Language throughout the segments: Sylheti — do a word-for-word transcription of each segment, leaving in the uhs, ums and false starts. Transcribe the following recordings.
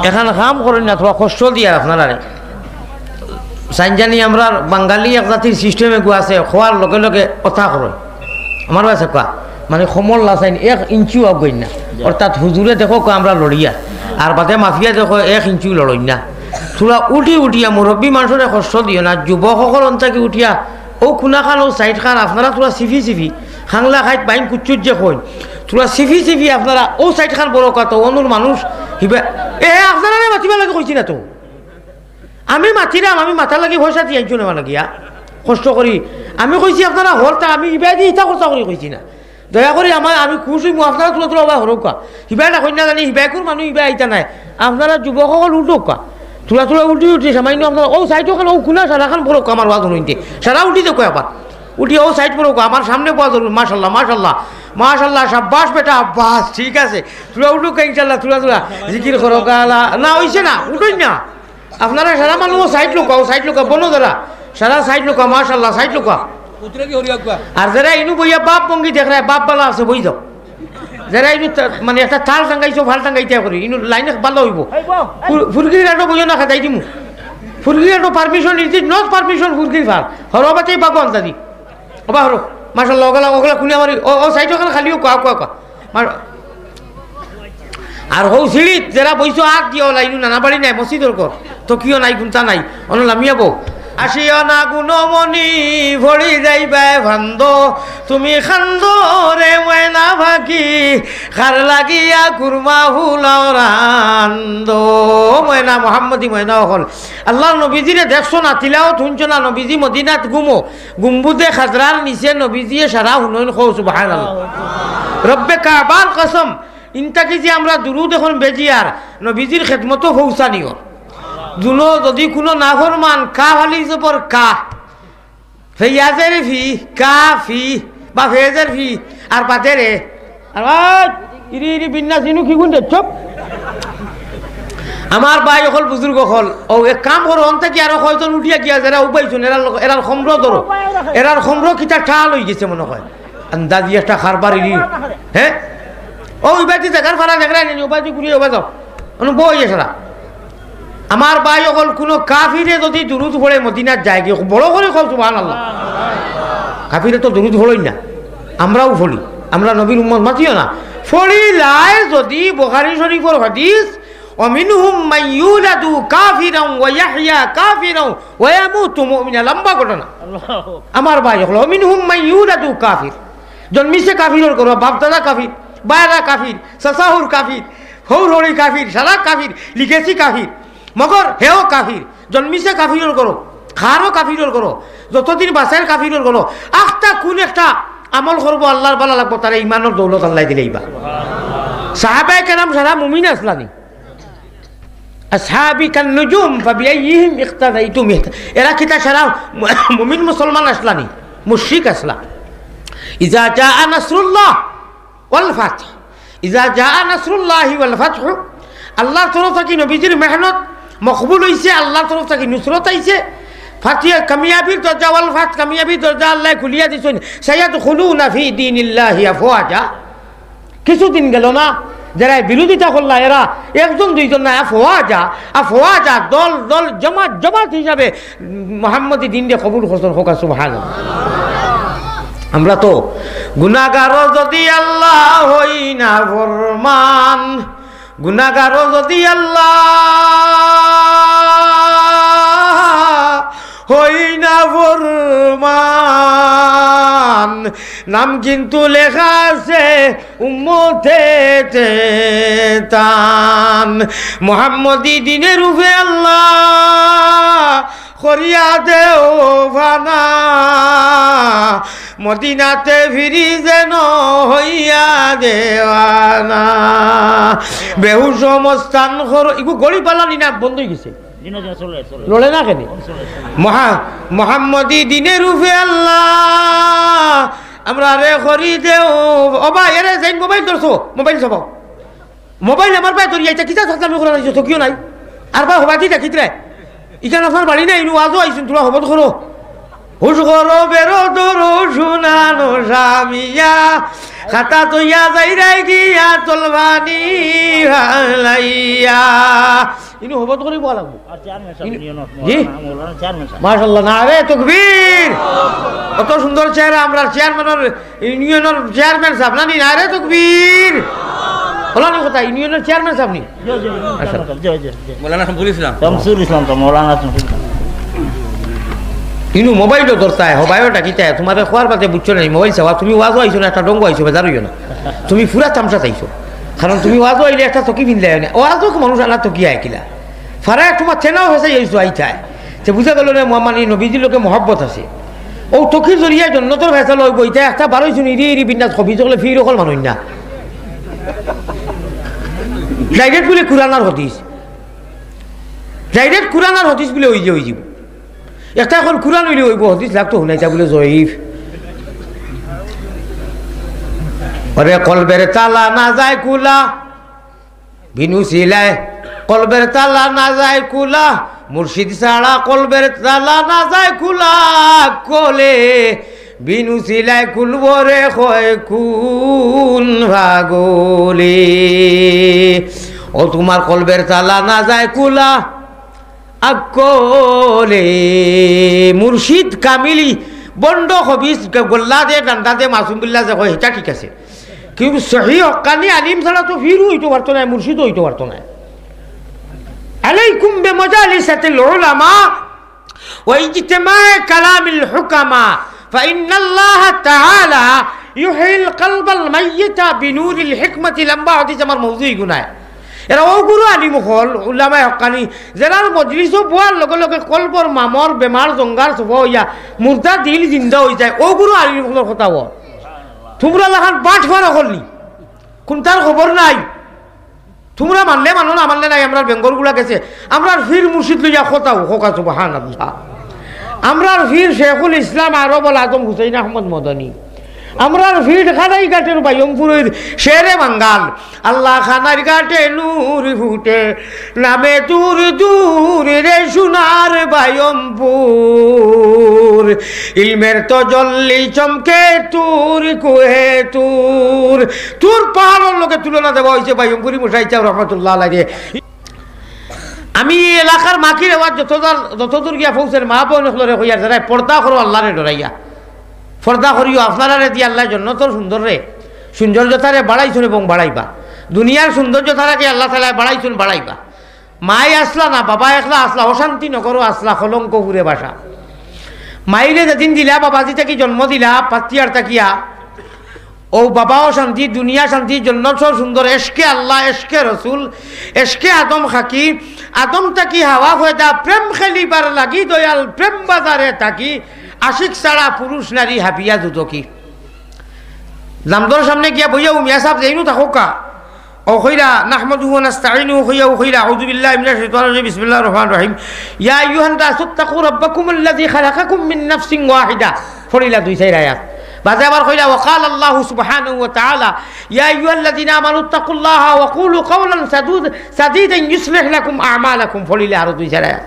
এখান কাম করইন না, থুড়া কষ্ট দিয়ার আপনারারে। সাইনজানি আমরার বাঙালি এক জাতির সিস্টেমে গু আছে, খোয়ার লগে লগে কথা করইন। আমার বায় কওয়া, মানে, কমর লাসাইন এক ইঞ্চিও আগুইন না। অর্থাৎ হুজুরে দেখো কয় আমরা লড়িয়া, আর বাদে মাফিয়া দেখো এক ইঞ্চিও লড়ইন না। থুড়া উঠি উঠিয়া মুরব্বী মানষরে কষ্ট দিও না, যুবক অকল অন থাকি উঠিয়া অউ কুনাখান, অউ সাইডখান আপনারা থুড়া সিফি সিফি, খাংলা খাইত বাইন কুচ্চুর যে কইন, থুড়া সিফি সিফি আপনারা অউ সাইডখান বড় কত অনুর মানুষ হিবা। এ, আপনারারে মাতিবার লাগি কইছি না তো। আমি মাতিরাম, আমি মাতার লাগি পয়সা দি আনছু না লাগিয়া, কষ্ট করি। আমি কইছি আপনারা হরতা, আমি হিবায়দি ইতা খরচা করি কইছি না। দয়া করি আমার, আমি খুশ অইমু, আপনারা থুড়া থুড়া অবায় হরউক্কা। হিবায় না কইন না জানি, হিবায়কুর মানুষ হিবায় আইতা নায়। আপনারা যুবক অকল উঠউক্কা। থুড়া থুড়া উঠি উঠি সামান্য আপনারা অউ সাইডখান, অউ কুনা সারাখান বড় আমার ওয়াজ হুনইনতে। সারা উঠি দেখো আবার। উঠি অউ সাইড বড় আমার সামনে বওয়া জরুর। মাশাআল্লাহ, মাশাআল্লাহ, মাশাআল্লাহ, সাব্বাস বেটা, আব্বাস, ঠিক আছে। থুড়া উঠউক্কা ইনশাআল্লাহ, থুড়া থুড়া। জিকির করো গালা। না, অইছে না, উঠইন না। আপনারা সারা মানুষ সাইড লউক্কা, অউ সাইড লউক্কা, বনো যারা। সারা সাইড লউক্কা, মাশাআল্লাহ, সাইড লউক্কা। আর যারা ইনু বইয়া বাপ ভঙ্গি দেখরায়, বাপ বালা আছে, বই যাও। যারা ইনু তা-, মানে, একটা তাল টাঙ্গাইছো, ফাল টাঙ্গাইতে করি, ইনু লাইনে বালা অইবো। ফুর-, ফুরগির গাটো বইও না, খেদাই দিমু। ফুরগির গাটো permission, it is not permission, ফুরগির ফাল। হরো বাতেই বাবু আন্দাজি। ওবা হরো। মাশাআল্লাহ, ওগুলা, ওগুলা কুনি আমার, ও, ও সাইডখান খালি অউক্কা, অউক্কা, অউক্কা। মার-, আর হউ সিঁড়িত যারা বইছো আত দিও, লাইনু নানা বাড়ি নাই, মসজিদর ঘর। তো কিও নাই, গুনতা নাই, অনো লামিয়া বও। আসিও না গুণমণি, পড়ি যাইবায় ফান্দ। তুমি খান্দো রে ময়না পাখি, কার লাগিয়া কুরমা ফুলাও রান্দো। ময়না, মোহাম্মদী ময়না অকল। আল্লাহর নবীজিরে দেখছো না, তিলাওত হুনছো না, নবীজি মদিনাত ঘুমো। গুম্বুদে খাজরার নিচে নবীজিয়ে সারা হুনইন, কও সুবহানাল্লাহ। রব্বে কাবার কসম, ইনতাকি যে আমরা দুরুদ এখন বেজিয়ার, নবীজির খেদমতো পৌঁছানিও। দুনো যদি কুনো নাফরমান, কা ফালি জবর কা, ফেয়াজের ফি, কা ফি, বা ফেয়াজের ফি, আর বাদে রে, আর ভাই, ইরি ইরি বিন্যাস ইনু কি গুণ রে? চুপ। আমার ভাই অকল, বুজুর্গ অকল, অউ এক কাম করো, অন থাকি আরো কয়জন উঠিয়া গিয়া যারা উবাইছুন, এরার লগে, এরার খমরো ধরো, এরার খমরো কিতা টাল অইগেছে মনো কয়। আন্দাজি একটা কারবার ইরি। হে? অউ ইবাদি জাগার ফারা দেখরায় নি, অউবাদি ঘুরিয়া অউবা যাও। অনো বই এছাড়া। আমার ভাই অকল, কুনো কাফিরে যদি দুরুদ পড়ে মদিনাত যায়গি, বড় করি কও সুবহানাল্লাহ। কাফিরে তো দুরুদ পড়ইন না, আমরাও পড়ি। আমরা নবীর উম্মত মাতিও না। পড়িলায় যদি বুখারী শরীফর হাদিস, "ওয়া মিনহুম মান ইউলাদু কাফিরান ওয়া ইয়াহইয়া কাফিরান ওয়া ইয়ামুতু মুমিনা", লম্বা ঘটনা। আমার ভাই অকল, "ওয়া মিনহুম মান ইউলাদু কাফির", জন্মিছে কাফিরর ঘরো, বাপ দাদা কাফির, বায়রা কাফির, চাচা হউর কাফির, হউর হড়ি কাফির, সারা কাফির, লিখেছি কাফির, মগর হেও কাফির, জন্মিছে কাফিরর ঘরো, খারও কাফিরর ঘরো, যতদিন বাঁচের কাফিরর ঘরো, আখতা কুন একটা আমল করবো, আল্লাহর ভালা লাগবো, তারে ইমানর দৌলত আল্লায় দিলাইবা। সাহাবায়ে কেরাম সারা মুমিন আছলানি। আসহাবি কান নুজুম ফাবিআইয়িহিম ইক্তাদাইতুম ইহতা-, এরা কিতা সারা মু-, মুমিন মুসলমান আছলানি? মুশরিক আছলা। ইজা জাআ নাসরুল্লাহ ওয়াল ফাতহ। ইজা জাআ নাসরুল্লাহি ওয়াল ফাতহ, আল্লাহর তরফ থাকি নবীজির মেহনত মকবুল অইছে, আল্লাহর তরফ থাকি নুসরত আইছে, ফাতিহা কামিয়াবির দরজা, ওয়াল ফাতহ, কামিয়াবির দরজা আল্লায় খুলিয়া দিছইন। সায়াদখুলুনা ফি দীনিল্লাহি আফওয়াজা। কিছুদিন গেল না, যারা বিরোধিতা করলা, এরা একজন দুইজন না, আফওয়াজা, আফওয়াজা, দল দল, জমাত জমাত হিসাবে মোহাম্মদী দিনরে কবুল করছইন, কউক্কা সুবহানাল্লাহ। আমরা তো গুনাগারও যদি আল্লাহ হই না ফরমান, গুনাগারও যদি আল্লাহ হই না ফরমান, নাম কিন্তু লেখা আছে উম্মতে তান। মোহাম্মদী দিনের উপরে আল্লাহ করিয়া দেও ফানা, মদিনাতে ফিরি যেন হইয়া দেওয়ানা। বেহুশ অবস্থান করো, ইগু গড়ি পালানি না, বন্ধ অইগেছে। জি না, জি না, চলে, চলে। লড়ে না কেনে? চলে, চলে। মহা-, মোহাম্মদী দিনের উপরে আল্লাহ, আমরারে করি দেও। ও ভাই, এরে যেইন মোবাইল ধরছো, মোবাইল চাবাও। মোবাইল আমার ভাই ধরিয়া, ইতা কিতা থাকতাম করা নাই, চকিও নাই। আর ভাই, হবাদি দেখিত রে। ইখান আপনার বাড়ি নাই, ইনু ওয়াজও আইছইন, থুড়া হবত করো। হুশ করো, বেরো ধরো, শুনানো সামিয়া। খাতা তইয়া যাইরায় গিয়া তলবানি ফালাইয়া। ইনো হবত করি বলা লাগবো। আর চেয়ারম্যান সাব, ইনো, ইউনিয়নর জি? মৌলানা, মৌলানা চেয়ারম্যান সাব। মাশাআল্লাহ, নারে তকবীর। অত সুন্দর চেহারা আমরার চেয়ারম্যানর, ইউনিয়নর চেয়ারম্যান সাব না নি? নারে তকবীর। হলো নি কথা, ইউনিয়নর চেয়ারম্যান সাব নি? জি, জি, জি, আচ্ছা। জি, জি, জি। মৌলানা শামসুল ইসলাম। শামসুল ইসলাম তো, মৌলানা শামসুল ইসলাম। ইনো মোবাইলও ধরতায়, হবায়ও ডাকিতায়, তুমারে খোয়ার বাদে বুঝছো না, মোবাইল চাওয়া, তুমি ওয়াজও আইছো না, একটা ডঙ্গো আইছো, বেজার অইও না। তুমি পুরা তামশাত আইছো। কারণ তুমি ওয়াজও আইলে একটা তকি ফিনলায় না। ওয়াজও মানুষ আনা তকি আয় কিলা? ফারা এক সময় থেনাও হেসাই আইছো আইতায়। তে বুঝা গেল রে, মোহাম্মদ এই নবীজির লগে মহব্বত আছে। ও তকির জরিয়ায় জন্নতর ফয়সালা অইবো, ইতা একটা বারোই শুনি রে, রে বিন্যাস কবি সকলে ফির অকল মানুষ না। ডাইরেক্ট বুলে কুরআন আর হাদিস। ডাইরেক্ট কুরআন আর হাদিস বুলে অই যে অই যিবো। একটা অখন কুরআন অইলে অইবো, হাদিস লাগতো হুনাইতা বুলে জয়ীফ। আরে কলবের তালা না যায় কুলা, বিনু সিলায় কলবের তালা না যায় কুলা, মুর্শিদ ছাড়া কলবের তালা না যায় কুলা, কলে বিনু সিলায় কুলবরে কয় কুন ভাগলে। ও তুমার কলবের তালা না যায় কুলা, আকলে মুর্শিদ কামিলি বন্ড খবিস গল্লা দে, ডান্ডা দে, মাসুম বিল্লা যে কয়, হিটা ঠিক আছে। কিন্তু সহি হক্কানি আলিম ছাড়া তো ফিরও অইতো পারতো নায়, মুর্শিদও অইতো পারতো নায়। আলাইকুম বিমাজালিসাতিল উলামা ওয়া ইজতিমাই কালামিল হুকামা, ফাইন্নাল্লাহা তাআলা ইউহিল কলবাল মাইয়িতা বিনুরিল হিকমাতি। লম্বা হাদিস আমার মৌজু ইগুনায়। এরা অগুরু আলিম অকল, উলামায়ে হক্কানি, যেরার মজলিসো বওয়ার লগে লগে কলবর মামর বেমার জঙ্গার সফা অইয়া মুর্দা দিল জিন্দা অইযায়, অগুরু আলিম অকলর কথা অ। তুমরা লাখান বাটফার অকল নি, কুনটার খবর নাই। তুমরা মানলে মানো, না মানলে নাই, আমরার বেঙ্গর গুলা গেছে। আমরার পীর মুর্শিদ লইয়া কথা অ, কউক্কা সুবহানাল্লাহ। আমরার পীর শেখুল ইসলাম আরবুল আজম হুসাইন আহমদ মদনী। আমরার পীর কানাইঘাটর বায়মপুরর শেরে বাঙ্গাল। আল্লাহ কানাইঘাটে নূর ফুটে, নামে দূর দূর রে সোনার বায়মপুর। ইলমের তজল্লি চমকে তুর কুহে তুর। তুর পাহাড়র লগে তুলনা দেওয়া অইছে বায়মপুরি মশাই সাব রহমতুল্লাহ আলাইহি। আমি ই এলাকার মাকির আওয়াজ যতদূর, যতদূর গিয়া পৌঁছের, মা বইন অকলরে কইয়ার, যারা পর্দা করো আল্লাহরে ডরাইয়া। পর্দা করিও, আপনারারে দি আল্লায় জন্নতর সুন্দররে, সৌন্দর্যতারে বাড়াইছইন এবং বাড়াইবা। দুনিয়ার সৌন্দর্যতারে কি আল্লাহ তাআলায় বাড়াইছইন, বাড়াইবা। মাই আছলা না, বাবা একলা আছলা, অশান্তি নগরো আছলা, কলঙ্ক পুরে বাসা। মাইরে যেদিন দিলা, বাবাজি থাকি জন্ম দিলা, পাতিয়ার থাকিয়া, অউ বাবাও শান্তি, দুনিয়া শান্তি, জন্নত সব সুন্দর, এশকে আল্লাহ, এশকে রসুল, এশকে আদম খাকি, আদম থাকি হাওয়া পয়দা, প্রেম খেলিবার লাগি দয়াল, প্রেম বাজারে থাকি, আশিক ছাড়া পুরুষ নারী হাবিয়া দুদকি। জামদর সামনে গিয়া বইয়া, ও মিয়া সাব, যেইনু থাকউক্কা, ও কইলা, নাহমাদুহু ওয়া নাস্তাইনুহু কইয়া, ও কইলা, আউযু বিল্লাহি মিনাশ শাইতানির রাজীম, বিসমিল্লাহির রহমানির রহিম। ইয়া আইয়ুহান নাসু ইত্তাকু রাব্বাকুমুল্লাযী খালাকাকুম মিন নাফসিন ওয়াহিদা। পড়িলা দুই চাইর আয়াত। বাদে আবার কইলা, ওয়া ক্বালা আল্লাহু সুবহানাহু ওয়া তাআলা, ইয়া আইয়ুহাল্লাযীনা আমানু ইত্তাকুল্লাহা ওয়া কুলু কাওলান সাদুদ-, সাদীদান ইউসলিহ লাকুম আমালাকুম। পড়িলা আরো দুই চাইর আয়াত।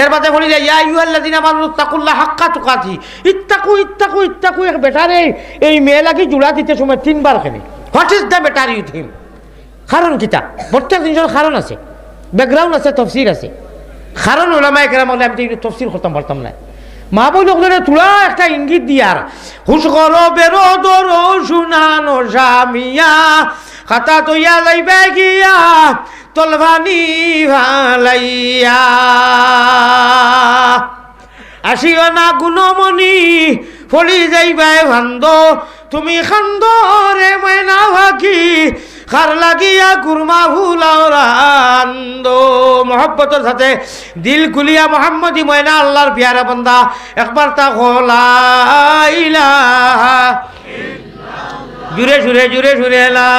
এর বাদে পড়িলা, ইয়া আইয়ুহাল্লাযীনা আমানু ইত্তাকুল্লাহা হাক্কা তুকাতিহি। ইত্তাকু, ইত্তাকু, ইত্তাকু, এক বেটারে এই মেয়ে লাগি জুড়া দিতে সময় তিনবার কেনে? What is the matter with him? কারণ কিতা? প্রত্যেক জিনিসর কারণ আছে, background আছে, তফসির আছে। কারণ উলামায়ে কেরাম অকলে আমি তো ইনো তফসির করতাম পারতাম নায়। মা বইন অকলরে থুড়া একটা ইঙ্গিত দিয়ার, হুশ করো বেরো ধরো সোনানো শামিয়া, খাতা তইয়া যাইবা গিয়া তলবানি ফালাইয়া। আসিও না গুণমণি, পড়ি যাইবায় ফান্দো, তুমি কান্দো রে ময়না পাখি, কার লাগিয়া কুরমা ফুলাও রান্দো। মহব্বতর সাথে দিল খুলিয়া মোহাম্মদী ময়না আল্লাহর পিয়ারা বান্দা, একবার তা কও লা ইলাহা। জুরে সুরে, জুরে সুরে লা।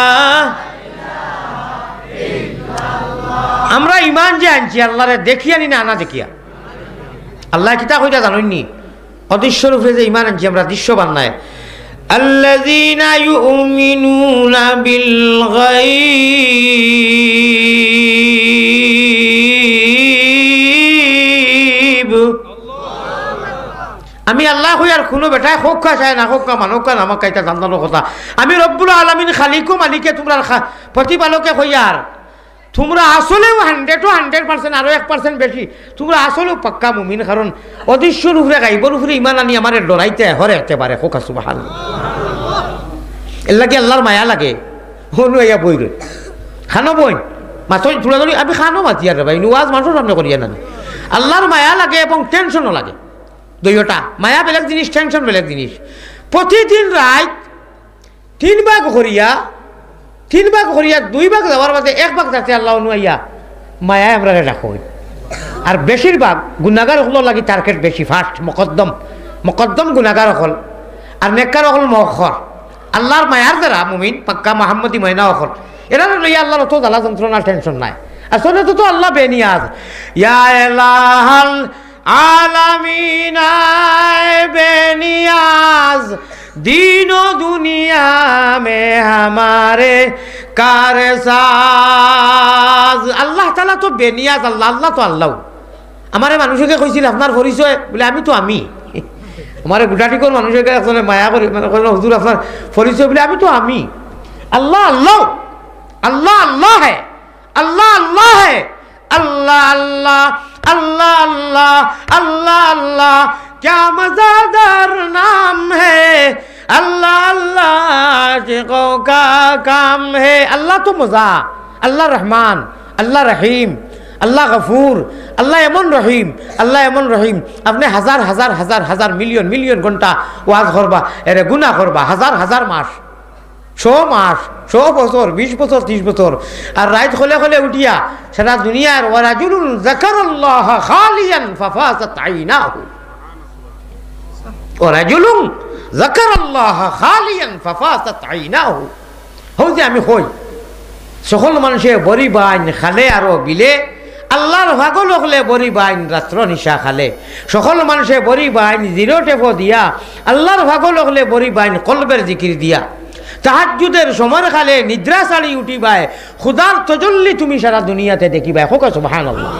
আমরা ইমান যে আনছি আল্লাহরে দেখিয়া নি না, না দেখিয়া? আল্লায় কিতা কইতা জানইন নি? অদৃশ্য রূপে যে ইমান আনছি আমরা, দৃশ্যমান নায়। আল্লাযীনা ইউমিনুনা বিল গায়ব। আমি আল্লায় কইয়ার, কুনু বেটায় কউক্কা চায় না কউক্কা, মানউক্কা না মানউক্কা, ইটা জানতাম না কথা। আমি রব্বুল আলামিন খালিকো মালিকে, তুমরার খা-, প্রতিপালকে কইয়ার, তুমরা আসলেউ hundred ও hundred percent, আরো এক percent বেশি, তুমরা আসলেউ পাক্কা মুমিন, কারণ অদৃশ্যর উপরে গাইবর উপরে ইমান আনি আমারে ডরাইতে হর একেবারে। কউক্কা সুবহানাল্লাহ। এরলাগি আল্লার মায়া লাগে। হনু আইয়া বই রই। খানো বই। মাতই তুলা ধরি, আমি খানো মাতিয়ার রে ভাই, ইনু ওয়াজ মানষর সামনে করিয়ার না নি। আল্লার মায়া লাগে এবং tension ও লাগে। দুইওটা। মায়া বেলেগ জিনিস, tension বেলেগ জিনিস। প্রতিদিন রাইত তিন ভাগ করিয়া, তিন ভাগ করিয়া দুই ভাগ যাওয়ার বাদে এক ভাগ যাতে আল্লায় অনো আইয়া মায়ায় আমরারে রাখইন। আর বেশিরভাগ গুনাগার অকলর লাগি target বেশি, first, মকদ্দম, মকদ্দম গুনাগার অকল, আর নেককার অকল মওয়াক্খর। আল্লার মায়ার যারা মুমিন, পাক্কা মোহাম্মদী ময়না অকল, এরারে লইয়া আল্লার অত জ্বালা যন্ত্রণা, tension নাই। আসলে তো, তো আল্লাহ বেনিয়াজ। ইয়া এলাহাল আলামিন আয় বেনিয়াজ, দিন ও দুনিয়া মে হামারে কারসাজ। আল্লাহ তাআলা তো বেনিয়াজ আল্লাহ, আল্লাহ তো আল্লাহ। আমারে মানুষে কইছিল, "আপনার পরিচয়?" বলে, "আমি তো আমি।" আমারে গুটাটিকর মানুষে একজনে মায়া করি, মানে, কইল, "হুজুর, আপনার পরিচয়?" বলে, "আমি তো আমি।" আল্লাহ আল্লাহ, আল্লাহ আল্লাহ হে, আল্লাহ আল্লাহ হে। আল্লাহ আল্লাহ, আল্লাহ আল্লাহ, আল্লাহ আল্লাহ, ক্যা মজাদার নাম হে। আল্লাহ আল্লাহ, আশিকো কা কাম হে। আল্লাহ তো মজা, আল্লাহ রহমান, আল্লাহ রহিম, আল্লাহ গফুর, আল্লাহ এমন রহিম, আল্লাহ এমন রহিম। আপনে হাজার হাজার হাজার হাজার, মিলিয়ন মিলিয়ন ঘন্টা ওয়াজ করবা, এরে গুনা করবা, হাজার হাজার মাস, শো মাস, শো বছর, বিশ বছর, ত্রিশ বছর, আর রাইত খলে খলে উঠিয়া সারা দুনিয়ার, ওয়া রাজুলুন যাকারাল্লাহা খালিয়ান ফাফাজাত আইনাহু। ওয়া রাজুলুন যাকারাল্লাহা খালিয়ান ফাফাজাত আইনাহু। হউ যে আমি কই, সকল মানষে বড়ি বাইন খালে আরো বিলে, আল্লার পাগল অকলে বড়ি বাইন রাত্র নিশা খালে। সকল মানষে বড়ি বাইন জিরো টেপো দিয়া, আল্লার পাগল অকলে বড়ি বাইন কলবের জিকির দিয়া। তাহাজ্জুদের সময় খালে নিদ্রা ছাড়ি উঠিবায়, খুদার তজল্লি তুমি সারা দুনিয়াতে দেখিবায়। কউক্কা সুবহানাল্লাহ।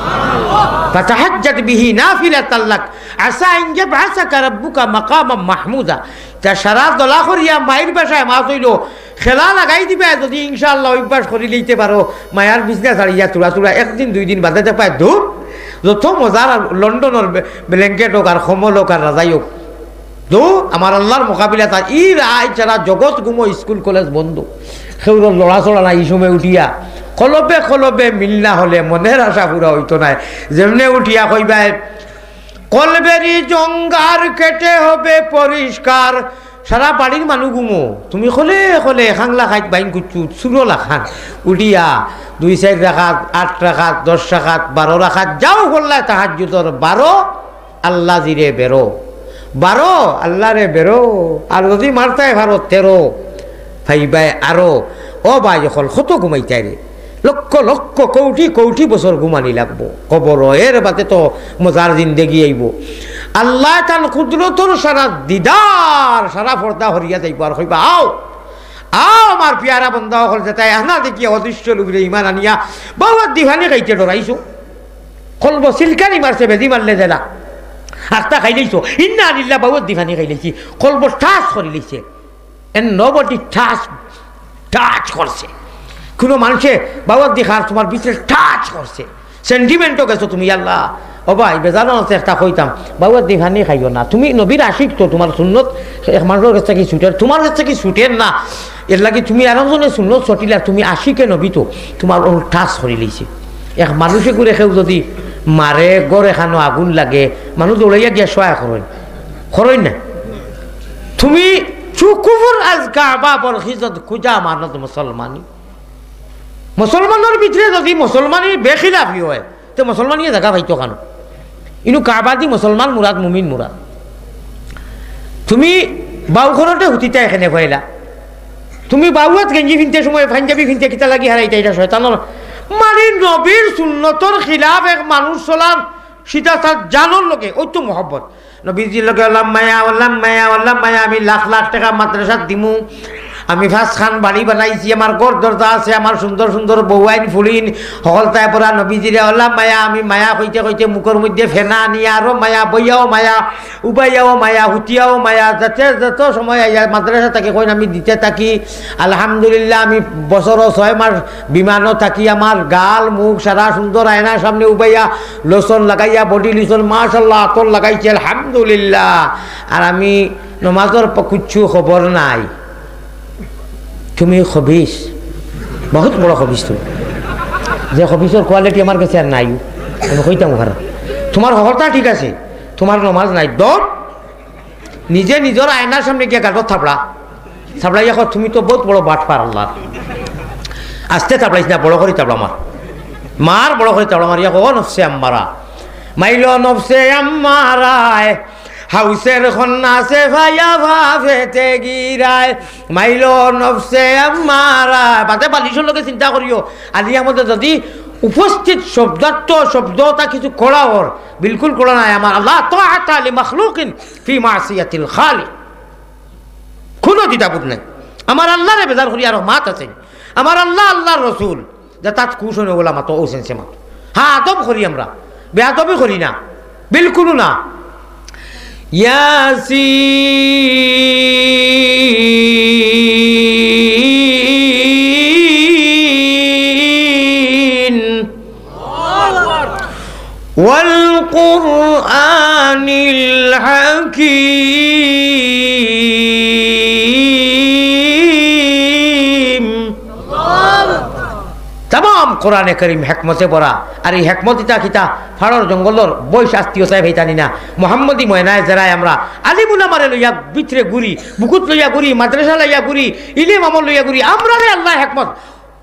ফাতাহাজ্জাদ বিহি নাফিলাতাল লাক, আসা আন ইয়াবআসাকা রাব্বুকা মাকামাম মাহমুদা। তা সারা দলা করিয়া মাইর বাসায় মাছ অইলো, খেলা লাগাই দিবায়, যদি ইনশাআল্লাহ অভ্যাস করি লইতে পারো, মায়ার বিছনা ছাড়িয়া থুড়া থুড়া একদিন দুই দিন বাদে দেখবায়, ধুর, যত মজার আর লন্ডনর বে-, ব্ল্যাঙ্কেট অউক আর কম্বল অউক আর রজাই অউক, ধুর, আমার আল্লার মোকাবিলা তার। ই রাইত সারা জগৎ ঘুমো, স্কুল কলেজ বন্ধ, কেউরর লড়াচড়া নাই। ই সময় উঠিয়া কলবে কলবে মিল না হলে মনের আশা পুরা অইতো নায়। যেমনে উঠিয়া কইবায়, কলবেরি জঙ্গার কেটে হবে পরিষ্কার। সারা বাড়ির মানুষ ঘুমো, তুমি খলে খলে খাংলা খাইত বাইন কুচ্ছু চুরো লাখান। উঠিয়া দুই চাইর রাকাত, আট রাকাত, দশ রাকাত, বারো রাকাত, যাও করলায় তাহাজ্জুদর বারো, আল্লাহ জিরে বেরো, বারো, আল্লাহরে বেরো। আর যদি মারতায় পারো তেরো, পাইবায় আরো। ও ভাই অকল, কত ঘুমাইতায় রে? লক্ষ লক্ষ, কৌটি কৌটি বছর ঘুমানি লাগবো কবরো, এর বাদে তো মজার জিন্দেগি আইবো। আল্লায় তান কুদরতর সারা দিদার, সারা পর্দা হরিয়া যাইবো, আর কইবা, "আও, আও আমার পিয়ারা বন্দা অকল, যেতায় আনা দেখিয়া অদৃশ্য লোকরে ইমান আনিয়া বাউয়াত দি পানি খাইতে ডরাইছো।" কলবো সিলকানি মারছে, বেজি মারলে জেলা। আখতা খাইলাইছো, ইন্না লিল্লাহ, বাউয়াত দি পানি খাইলাইছি, কলবো ঠাস করিলাইছে। And nobody touch, touch করছে। কুনু মানষে বাউয়াত দি খার তুমার ভিতরে touch করছে, sentiment ও গেছো তুমি, আল্লাহ। ও ভাই, বেজানো আছে একটা কইতাম, বাউয়াত দি পানি খাইও না। তুমি নবীর আশিক তো, তুমার সুন্নত এক মানষর গেছ থাকি ছুটের, তুমার গেছ থাকি ছুটের না। এরলাগি তুমি আরক জনর সুন্নত ছটিলার, তুমি আশিকে নবী তো, তুমার অনো touch করিলাইছে। এক মানষে করে কেউ যদি মারে, ঘর এখানো আগুন লাগে, মানুষ দৌড়াইয়া গিয়া সহায় করইন, করইন না। তুমি চুকুফুর আজ কাবা বরখিজত খুজা মানত মুসলমানি। মুসলমানর ভিতরে যদি মুসলমানি বেখিলাফি অয়, তে মুসলমানিয়ে জাগা পাইতো কানো? ইনু কাবা দি মুসলমান মুরাদ, মুমিন মুরাদ। তুমি বাউ খরটে হুতিতা এখানে কইলা। তুমি বাউয়াত গেঞ্জি ফিনতে সময় পাঞ্জাবি ফিনতে কিতা লাগি হারাইতা, ইটা শয়তানর। মানে নবীর সুন্নতর খিলাফ এক মানুষ চলার সিধা তার জানর লগে, ওই তো মহব্বত। নবীজির লগে অলাম মায়া, অলাম মায়া, অলাম মায়া, আমি লাখ লাখ টেকা মাদ্রাসাত দিমু, আমি পাঁচখান বাড়ি বানাইছি, আমার ঘর দরজা আছে, আমার সুন্দর সুন্দর বউয়াইন ফুড়িন, হকলতায় পড়া নবীজিরে অলা মায়া, আমি মায়া কইতে কইতে মুখর মধ্যে ফেনা আনি আরো মায়া, বইয়াও মায়া, উবাইয়াও মায়া, হুতিয়াও মায়া, যাতে যত সময় আইয়া মাদ্রাসা থাকি কইন আমি দিতে থাকি। আলহামদুলিল্লাহ, আমি বছরও ছয় মাস বিমানও থাকি, আমার গাল মুখ সারা সুন্দর আয়নার সামনে উবাইয়া, লোশন লাগাইয়া, বডি লোশন, মাশাআল্লাহ, আতর লাগাইছি, আলহামদুলিল্লাহ। আর আমি নমাজর প-, কুচ্ছু খবর নাই। তুমি খবিস, বহুত বড় খবিস তুমি। যে খবিসর কোয়ালিটি আমার কাছে আর নাই, আমি কইতাম পারো। তোমার হকলতা ঠিক আছে, তোমার নমাজ নাই। দম নিজে নিজর আয়নার সামনে গিয়া গাটো থাপড়া, থাপড়াইয়া কও, "তুমি তো বহুত বড় বাটপার আল্লাহ।" আস্তে থাপড়াইস না, বড় করি থাপড়া আমার। মার বড় করি থাপড়া মারিয়া কও, "ও নফসে আম্মারা, মাইলো নফসে আম্মারায়, হাউসের কন্যা সে ফাইয়া ফাফেতে গিরায়, মাইলো নফসে আম্মারায়।" বাদে বালিশর লগে চিন্তা করিও, আলিয়া মধ্যে যদি উপস্থিত শব্দার্থ শব্দটা কিছু করা অর, বিলকুল করা নাই আমার। আল্লাহ তাআতা লি মাখলুকিন ফি মাসিয়াতিল খালিক। কোনো দ্বিধাবোধ নাই। আমার আল্লাহরে বেজার করি আর মাত আছে। আমার আল্লাহ, আল্লাহর রসুল, যে তাত খুশ হইন ওলা মাতো, ও সেন্সে মাতো। হ্যাঁ, আদব করি আমরা, বেআদবি করি না, বিলকুল না। ইয়াসিন। والقرآن الحكيم। তামাম কোরআনে করিম হেকমতে ভরা। আর এই হেকমত ইতা কিতা? ফাড়র জঙ্গলর বইশ আত্মীয় সাহেব হেইতানি না। মোহাম্মদী ময়নায় জেরায় আমরা আলিম উলামারে লইয়া ভিতরে ঘুরি, বুকুত লইয়া ঘুরি, মাদ্রাসা লইয়া ঘুরি, ইলিম আমল লইয়া ঘুরি। আমরারে আল্লায় হেকমত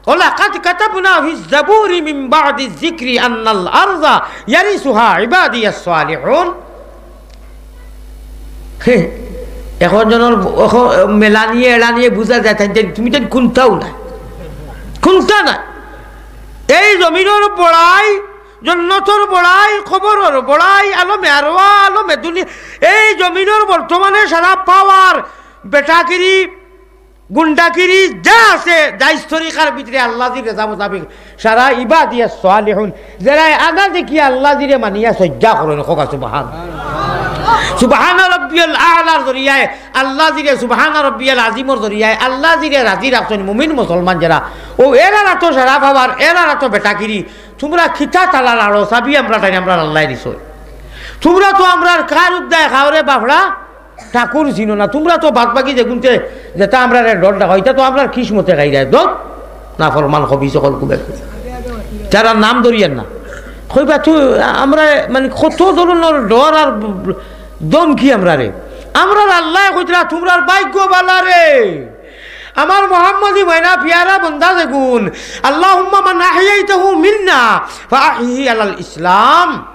ولقد كتبنا في الزبور من بعد الذكر أن الأرض يرثها عبادي الصالحون। হে, এখন জনর, এখন মেলানিয়ে এলানিয়ে বুঝা যায়, তাই, তাই, তুমি তাই কোনটাও নাই, কোনটা নাই। এই জমিনর বড়াই, জন্নতর বড়াই, কবরর বড়াই, আলমে আরওয়া, আলমে দুনিয়া, এই জমিনর বর্তমানে সারা পাওয়ার, বেটাগিরি, গুন্ডাগিরি যা আছে, জায়েজ তরিকার ভিতরে আল্লাহজির রেজা মোতাবেক সারা ইবাদিয়াস সালিহুন, যেরা আনা দেখি আল্লাহজিরে মানিয়া সইজ্জা করইন, কওকা সুবহান। সুবহান রব্বিয়াল আলার জরিয়ায় আল্লাহজিরে, সুবহান রব্বিয়াল আজিমর জরিয়ায় আল্লাহজিরে রাজি রাখছইন মুমিন মুসলমান যেরা। ও এরার আতো সারা পাওয়ার, এরার আতো বেটাগিরি। তুমরা কিতা তালা লাড়ো, চাবি আমরা তাইন, আমরার আল্লায় দিছইন। তুমরা তো আমরার কার উদ্দায় খাওরে বাফড়া, ঠাকুর চিনো না, তুমরা তো বাদ বাকি যেগুনতে যেটা আমরারে ডর দেখাও, ইটা তো আমরার কিসমতে খাই যায়। দত নাফরমান খবিস অকল কুবের। যারা নাম ধরিয়ার না। কইবা তো আমরা মানে কত ধরনর ডর আর ধমকি আমরারে। আমরার আল্লায় কইতরা, তুমরার ভাইগ্য বালা রে। আমার মোহাম্মদী ময়না পিয়ারা বন্দা যেগুন, আল্লাহুম্মা মান আহইয়াইতাহু মিন্না ফাআহইহি আলাল ইসলাম।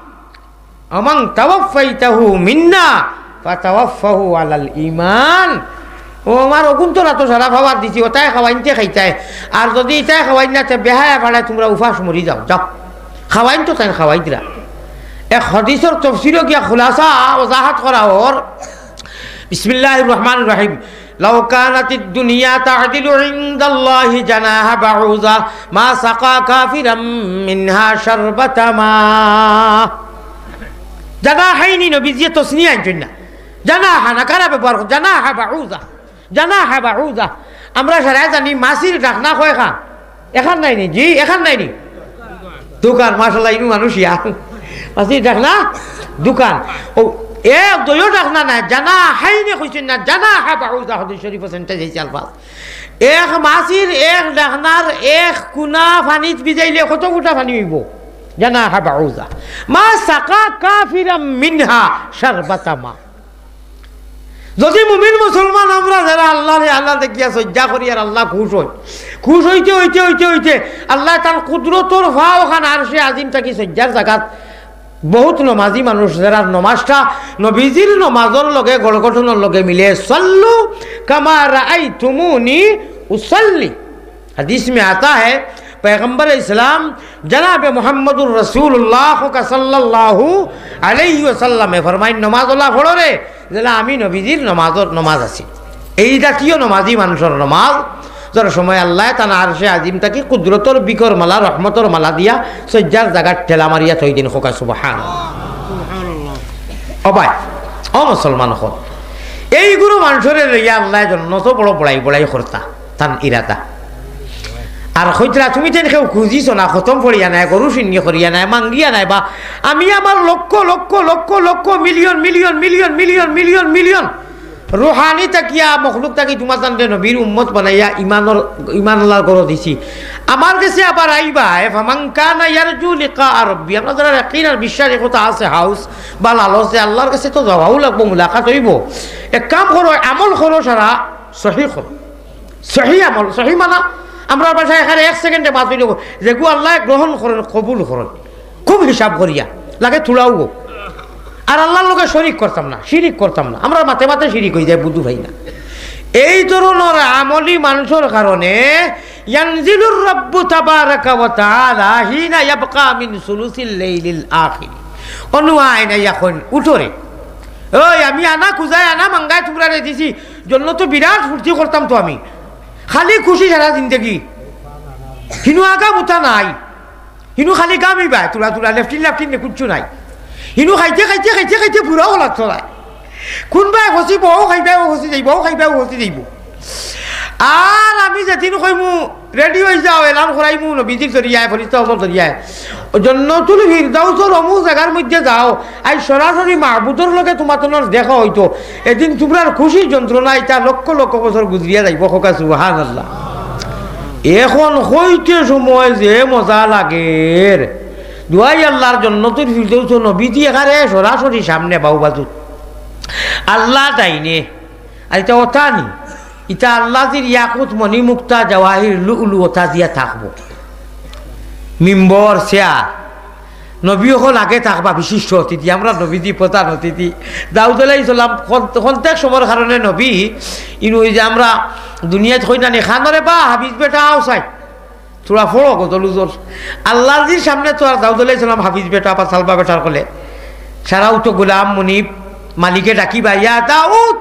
ومن توفيته منا فتوفه على الإيمان। ও আমার অগুন্তরা তো সারা পাওয়ার দিছি, ওটায় খাওয়াইনতে খাইতায়। আর যদি ইটায় খাওয়াইন না, তে বেহায়া ফাড়ায় তুমরা উপাস মরি যাও, যাও। খাওয়াইন তো তাইন খাওয়াই দিরা। এক হাদিসর তফসিরো গিয়া খুলাসা ওজাহাত করা অর। বিসমিল্লাহির রহমানির রহিম। لو كانت الدنيا تعدل عند الله جناح بعوضة ما سقى كافرا منها شربة ماء। জানাহাইনি নবীজিয়ে তসনিয়া আনছইন না। জানাহা নাকারা ব্যবহার কর, জানাহা বাউজা। জানাহা বাউজা। আমরা সারায় জানি মাছির ডাকনা কয়খান। এখান নাইনি? জি, এখান নাইনি? দুখান, মাশাআল্লাহ, ইনু মানুষ ইয়া। মাছির ডাকনা দুখান। ও, এ দুইও ডাকনা নায়, জানাহাইনি কইছইন না, জানাহা বাউজা হাদিস শরীফো sentence আইছে আলফাজ। এক মাছির এক ডাকনার এক কুনা পানিত ভিজাইলে কত কুটা পানি অইবো? জানাহা বাউজা। মা সাকা কাফিরাম মিনহা শারবাতা মা। যদি মুমিন মুসলমান আমরা যেরা আল্লাহরে আল্লাহ দেখিয়া সইজ্জা করি আর আল্লাহ খুশ অইন, খুশ অইতে অইতে অইতে অইতে আল্লায় তান কুদরতর ফাও খান আরশে আজিম থাকি সইজ্জার জাগাত বহুত নমাজি মানুষ যেরার নমাজটা নবীজির নমাজর লগে গড়গঠনর লগে মিলে। সল্লু কামা রাআইতুমুনি উসাল্লি। হাদিস মে আতা হ্যায়, পয়গম্বর ইসলাম জনাবে মুহাম্মদুর রাসূলুল্লাহ সাল্লাল্লাহু আলাইহি ওয়াসাল্লামে ফরমাইন, নমাজ অলা পড়ো রে, যেলা আমি নবীজির নমাজর নমাজ আছি। এই জাতীয় নমাজি মানষর নমাজ, যার সময় আল্লায় তান আরশে আজিম থাকি কুদরতর বিকর মালা, রহমতর মালা দিয়া সইজ্জার জাগাত ঠেলা মারিয়া থই দিন। কউক্কা সুবহান। ও ভাই, ও মুসলমান অকল, এইগুলো মানষরে লইয়া আল্লায় জন্নতো বড় বড়াই বড়াই করতা, তান ইরাদা। আর কইতরা, "তুমি তেন কেউ খুজিছো না, খতম পড়িয়া নায়, গরু শিন্নি করিয়া নায়, মাঙ্গিয়া নায়, বা আমি আমার লক্ষ লক্ষ লক্ষ lakh million million million million million million Rouhani থাকিয়া মখলুক থাকি তুমার তানরে নবীর উম্মত বানাইয়া ইমানর, ইমান আল্লাহর ঘরো দিছি। আমার গেছে আবার আইবা, এ ফামান কানা ইয়ারজু লিকা রব্বি।" আমরা যারা ইয়াকিন আর বিশ্বাস, এ কথা আছে, হাউস বা লালচ, যে আল্লাহর গেছে তো যাওয়াও লাগবো, মুলাকাত অইবো। এক কাম করো, আমল করো, সারা সহি করো, সহি আমল, সহি মানা। আমরার ভাষায় এখানে এক সেকেন্ডে মাত অইলো, যেগু আল্লায় গ্রহণ করইন, কবুল করইন। খুব হিসাব করিয়া, লাগে থুড়াও গো। আর আল্লাহর লগে শরিক করতাম না, শিরিক করতাম না। আমরা মাতে মাতে শিরিক অই যায়, বুঝু পাই না। এই ধরনর আমলি মানষর কারণে ইয়ানজিলুর রাব্বু তাবারাকা ওয়া তাআলা হিনা ইয়াবকা মিন সুলুসিল লাইলিল আখির। অনু আইন আইয়া কইন, "উঠো রে। ওই আমি আনা খুজায়, আনা মাঙ্গায় তুমরারে দিছি, জন্নতো বিরাট ফুর্তি করতাম তো আমি। খালি খুশি সারা জিন্দেগি। হিনু আগা মুতা নাই।" হিনু খালি গামি বায়, তুলা তুলা, লেফটিন লেফটিন নে, কুচ্ছু নাই। হিনু খাইতে খাইতে খাইতে খাইতে বুড়াও লাগতো নায়। কুনবায় ফসিবো, অউ খাইবায় অউ ফসি যাইবো, অউ খাইবায় অউ ফসি যাইবো। আর আমি যেদিন কইমু, "রেডি অই যাও, এলান করাইমু নবীজির জরিয়ায়, ফরিস্তা অকলর জরিয়ায়, জন্নতুল ফিরদাউসর অমুক জাগার মধ্যে যাও, আইজ সরাসরি মাবুদর লগে তুমার তুমার দেখা অইতো", এদিন তুমরার খুশি যন্ত্রণা ইতা লক্ষ লক্ষ বছর গুজরিয়া যাইবো। কউক্কা সুবহানাল্লাহ। এখন কইতে সময় যে মজা লাগের, দুয়াই আল্লাহর জন্নতুল ফিরদৌস, নবীজি এখানে সরাসরি সামনে বাউ বাজু, আল্লাহ ডাইনে। আর ইতা অতা নি, ইতা আল্লাহজির ইয়াকুত মণি মুক্তা জওয়াহির লুলু অতা দিয়া থাকবো। মিম্বর, চেয়ার, নবী অকল আগে থাকবা বিশিষ্ট অতিথি, আমরার নবীজি প্রধান অতিথি। দাউদ আলাইহিস সালাম খন-, খন্তেক সময়র কারণে নবী, ইনু অউ যে আমরা দুনিয়াত কই না নি, "খানরে বা হাফিজ বেটা আও চাই, থুড়া ফড়ো গজল উজল।" আল্লাহজির সামনে তো আর দাউদ আলাইহিস সালাম হাফিজ বেটা বা সালবা বেটার কলে, সারা উঠো গোলাম মুনিব, মালিকে ডাকিবা, "ইয়া দাউদ,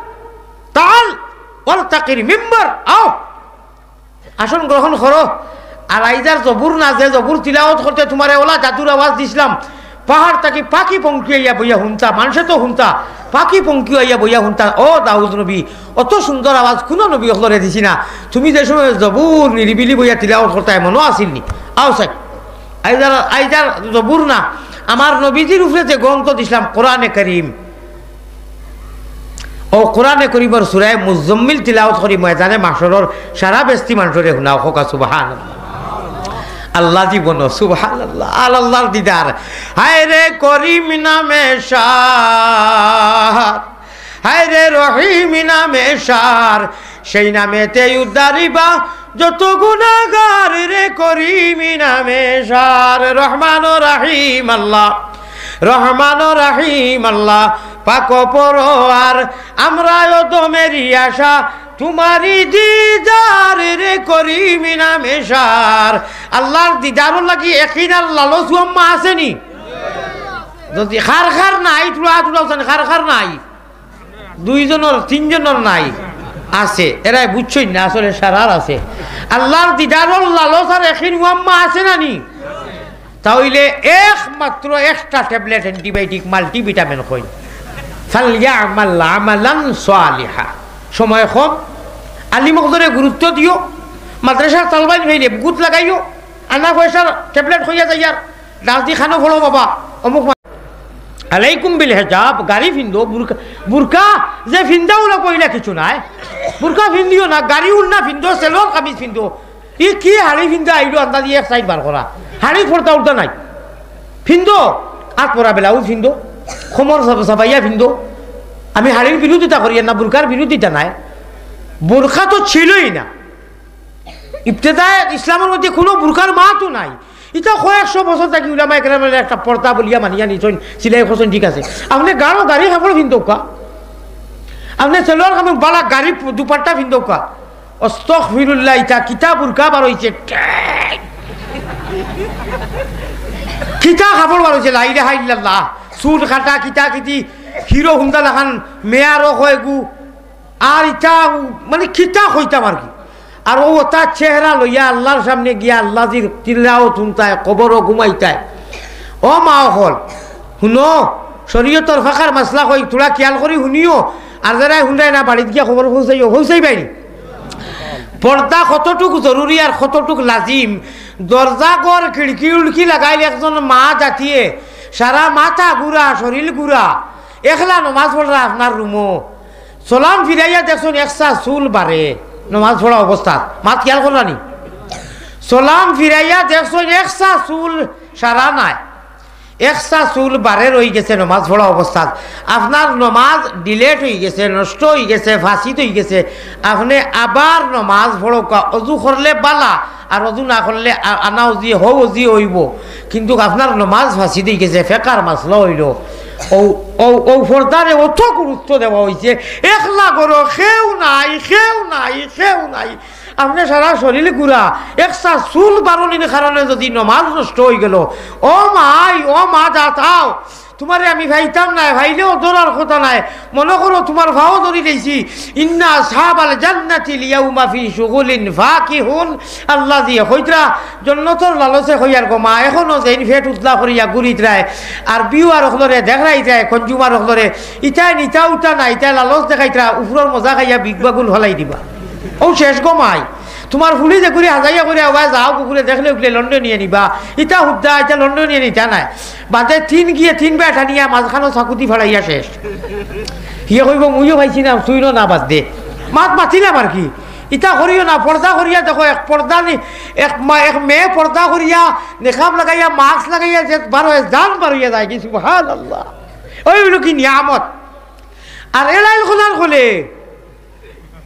তাল ওয়ালতাকিল মিম্বর, আও।" আসন গ্রহণ করো। আর আইজ আর জবুর না, যে জবুর তিলাওত করতে তুমারে অলা জাদুর আওয়াজ দিছলাম, পাহাড় থাকি পাখি পঙ্খী আইয়া বইয়া হুনতা, মানষে তো হুনতা, পাখি পঙ্খী আইয়া বইয়া হুনতা। ও দাউদ নবী, অত সুন্দর আওয়াজ কুনু নবী অকলরে দিছি না। তুমি যে সময় জবুর নিরিবিলি বইয়া তিলাওত করতায়, মনো আছিল নি? আও চাই। আইজ আর, আইজ আর জবুর না, আমার নবীজির উপরে যে গ্রন্থ দিছলাম, কোরআনে করিম, অউ কোরআনে করিমর সূরায়ে মুজাম্মিল তিলাওত করি ময়দানে মাশরর সারা বেস্তি মানষরে হুনাও। কউক্কা সুবহানাল্লাহ। আল্লাহ জীবন, সুবহানাল্লাহ। আর আল্লাহর দিদার। হায় রে করিম নামে সার, হায় রে রহিম নামে সার, সেই নামেতে উদ্ধারিবা যত গুনাহগার রে করিম নামে সার। রহমান ও রাহিম আল্লাহ, রহমান ও রাহিম আল্লাহ, পাক পরোয়ার, আমরা অধমেরি আশা, তুমারি দিদার রে করিম নামে সার। আল্লাহর দিদারর লাগি একিন আর লালচ উহাম্মা আছে নি? যদি কার কার নাই, থুড়া থুড়া আছইন, কার কার নাই? দুইজনর, তিনজনর নাই, আছে। এরায় বুঝছইন না, আসলে সারার আছে। আল্লাহর দিদারর লালচ আর একিন উহাম্মা আছে না নি? তা অইলে একমাত্র একটা ট্যাবলেট অ্যান্টিবায়োটিক মাল্টিভিটামিন কইন, "ফালইয়ামাল আমালান সালিহা।" সময় কম, আলিম অকলরে গুরুত্ব দিও, মাদ্রাসার তালবাইন অইলে বুকুত লাগাইও, আনা পয়সার ট্যাবলেট কইয়া যাইয়ার, রাজদি খানো ফড়ো বাবা, অমুক মা-, আলাইকুম বিল হিজাব, গাড়ি ফিন্দো, বুরকা, বুরকা যে ফিন্দাও না কইলা কিছু নাই, বুরকা ফিন্দিও না, গাড়ি উড়না ফিন্দো, সেলোয়ার কামিজ ফিন্দো, ই কি হাড়ি ফিন্দা আইলো আন্দাজি এক সাইড বার করা। হাড়ি ফোড়তা উঠতা নাই। ফিন্দো, আত পরা ব্লাউজ ফিন্দো, কোমর সাব-, সাবাইয়া ফিন্দো। আমি হাড়ির বিরোধিতা করি না, বুরকার বিরোধিতা নাই। বুরকা তো ছিলই না। ইবতেদায়ে ইসলামর মধ্যে কুনু বুরকার মাতও নাই। ইতা কয়েকশো বছর থাকি উলামায়ে কেরামে একটা পর্দা বুলিয়া মানিয়া নিছইন, সিলাই করছইন, ঠিক আছে। আপনে গাড়ো গাড়ি কাপড় ফিন্দউক্কা, আপনে সেলোয়ার কামিজ বালা গাড়ি দুপাট্টা ফিন্দউক্কা, আস্তাগফিরুল্লাহ, ইতা কিতা বুরকা বার অইছে? কিতা কাপড় বার অইছে? লা ইলাহা ইল্লাল্লাহ। চুল কাটা, কিতা কিতি, হিরো হুন্ডা লাখান, মেয়ারও কয়গু। আর ইতা মানে কিতা কইতাম আর কি। আর অউ তার চেহারা লইয়া আল্লার সামনে গিয়া আল্লাজির তিলাওত হুনতায়, কবরো ঘুমাইতায়। ও মা অকল, হুনো, শরীয়তর ফেকার মাসলা কই, থুড়া খিয়াল করি হুনিও। আর যেরায় হুনরায় না, বাড়িত গিয়া খবর পৌঁছাইও, পৌঁছাইবায়নি? পর্দা কতটুক জরুরি আর কতটুক লাজিম। দরজা ঘর খিড়কি উড়কি লাগাইল একজন মা জাতিয়ে, সারা মাথা ঘুরা, শরীল ঘুরা, একলা নমাজ পড়রা আপনার রুমো। সালাম ফিরাইয়া দেখছইন একসা চুল বাড়ে নমাজ পড়া অবস্থাত, মাত খিয়াল কররানি? সালাম ফিরাইয়া দেখছইন একসা চুল সারা নাই, একসা চুল বাড়ে রইগেছে নমাজ পড়া অবস্থাত। আপনার নমাজ delete অইগেছে, নষ্ট অইগেছে, ফাসিদ অইগেছে। আপনে আবার নমাজ পড়উক্কা, অজু করলে বালা, আর অজু না করলে আ-, আনা অজি, হউ অজি অইবো, কিন্তুক আপনার নমাজ ফাসিদ অইগেছে, ফেকার মাসলা অইলো। অউ, অউ, অউ পর্দারে অত গুরুত্ব দেওয়া অইছে, একলা ঘরো কেউ নাই, কেউ নাই, কেউ নাই। আপনে সারা শরীল ঘুরা, একসা চুল বাড়নির কারণে যুদি নমাজ নষ্ট অইগেলো, ও মাই, ও মা, যা থাও, তুমারে আমি পাইতাম নায়, পাইলেও ধরার কথা নায়। মনো করো তুমার পাও ধরি লইছি। ইন্না আসহাবাল জান্নাতিল ইয়াউমা ফি শুগুলিন ফাকিহুন। আল্লাজিয়ে কইতরা, জন্নতর লালচে কইয়ার গো মা, এখনো যেইন পেট উতলা করিয়া ঘুরিতরায়, আর viewer অকলরে দেখরাইতরায়, consumer অকলরে, ইতায় নিতা উতা না, ইতায় লালচ দেখাইতরা, উপরর মজা খাইয়া বিগ বাগুল ফালাই দিবা। অউ শেষ গো মাই। তুমার ফুড়ি যেগুরে হাজাইয়া করি আওয়াজ যাও কুকুরে দেখলে উঠলে লন্ডনিয়ে নিবা। ইতা হুদ্দা, ইতা লন্ডনিয়ে নিতা নায়। বাদে তিন গিয়ে তিন বেটা নিয়া মাঝখানো চাকুদি ফাড়াইয়া শেষ। হিয়ে কইবো, "মুইও পাইছি না, তুইও না, বাদ দে।" মাত মাতিলাম আর কি। ইতা করিও না, পর্দা করিয়া দেখো, এক পর্দা নি-, এক মা-, এক মেয়ে পর্দা করিয়া, নেকাব লাগাইয়া, mask লাগাইয়া যে বার অয়, জান বার অইয়া যায় কি, সুবহানাল্লাহ। অউ অইলো কি নিয়ামত। আর এলাইল খোলার খোলে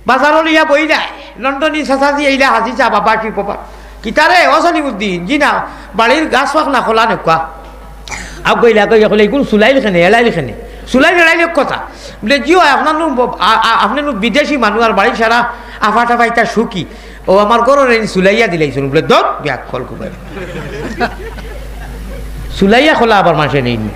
বাজারো লইয়া বইলায়, লন্ডনি চাচাজি আইলা, হাজি চা বাবা কি বাবা। কিতারে, ও সলিমুদ্দিন, জি না, বাড়ির গাছ ফাক না খোলা নেকুয়া। আগ গইলা, আগ গইয়া কইলে, "ইগুন চুলাইল কেনে, এলাইল কেনে? চুলাইল এলাইল এক কথা।" বুলে, "জি অয়, আপনার নু ব-, আ-, আ-, আপনে নু বিদেশি মানুষ আর বাড়ির সারা আফা টাফা ইতা শুকি। ও আমার ঘরর এইন চুলাইয়া দিলাইছইন।" বুলে, "দত, বিয়াক্কল কুবাই।" চুলাইয়া খোলা আবার মানষে নেইন।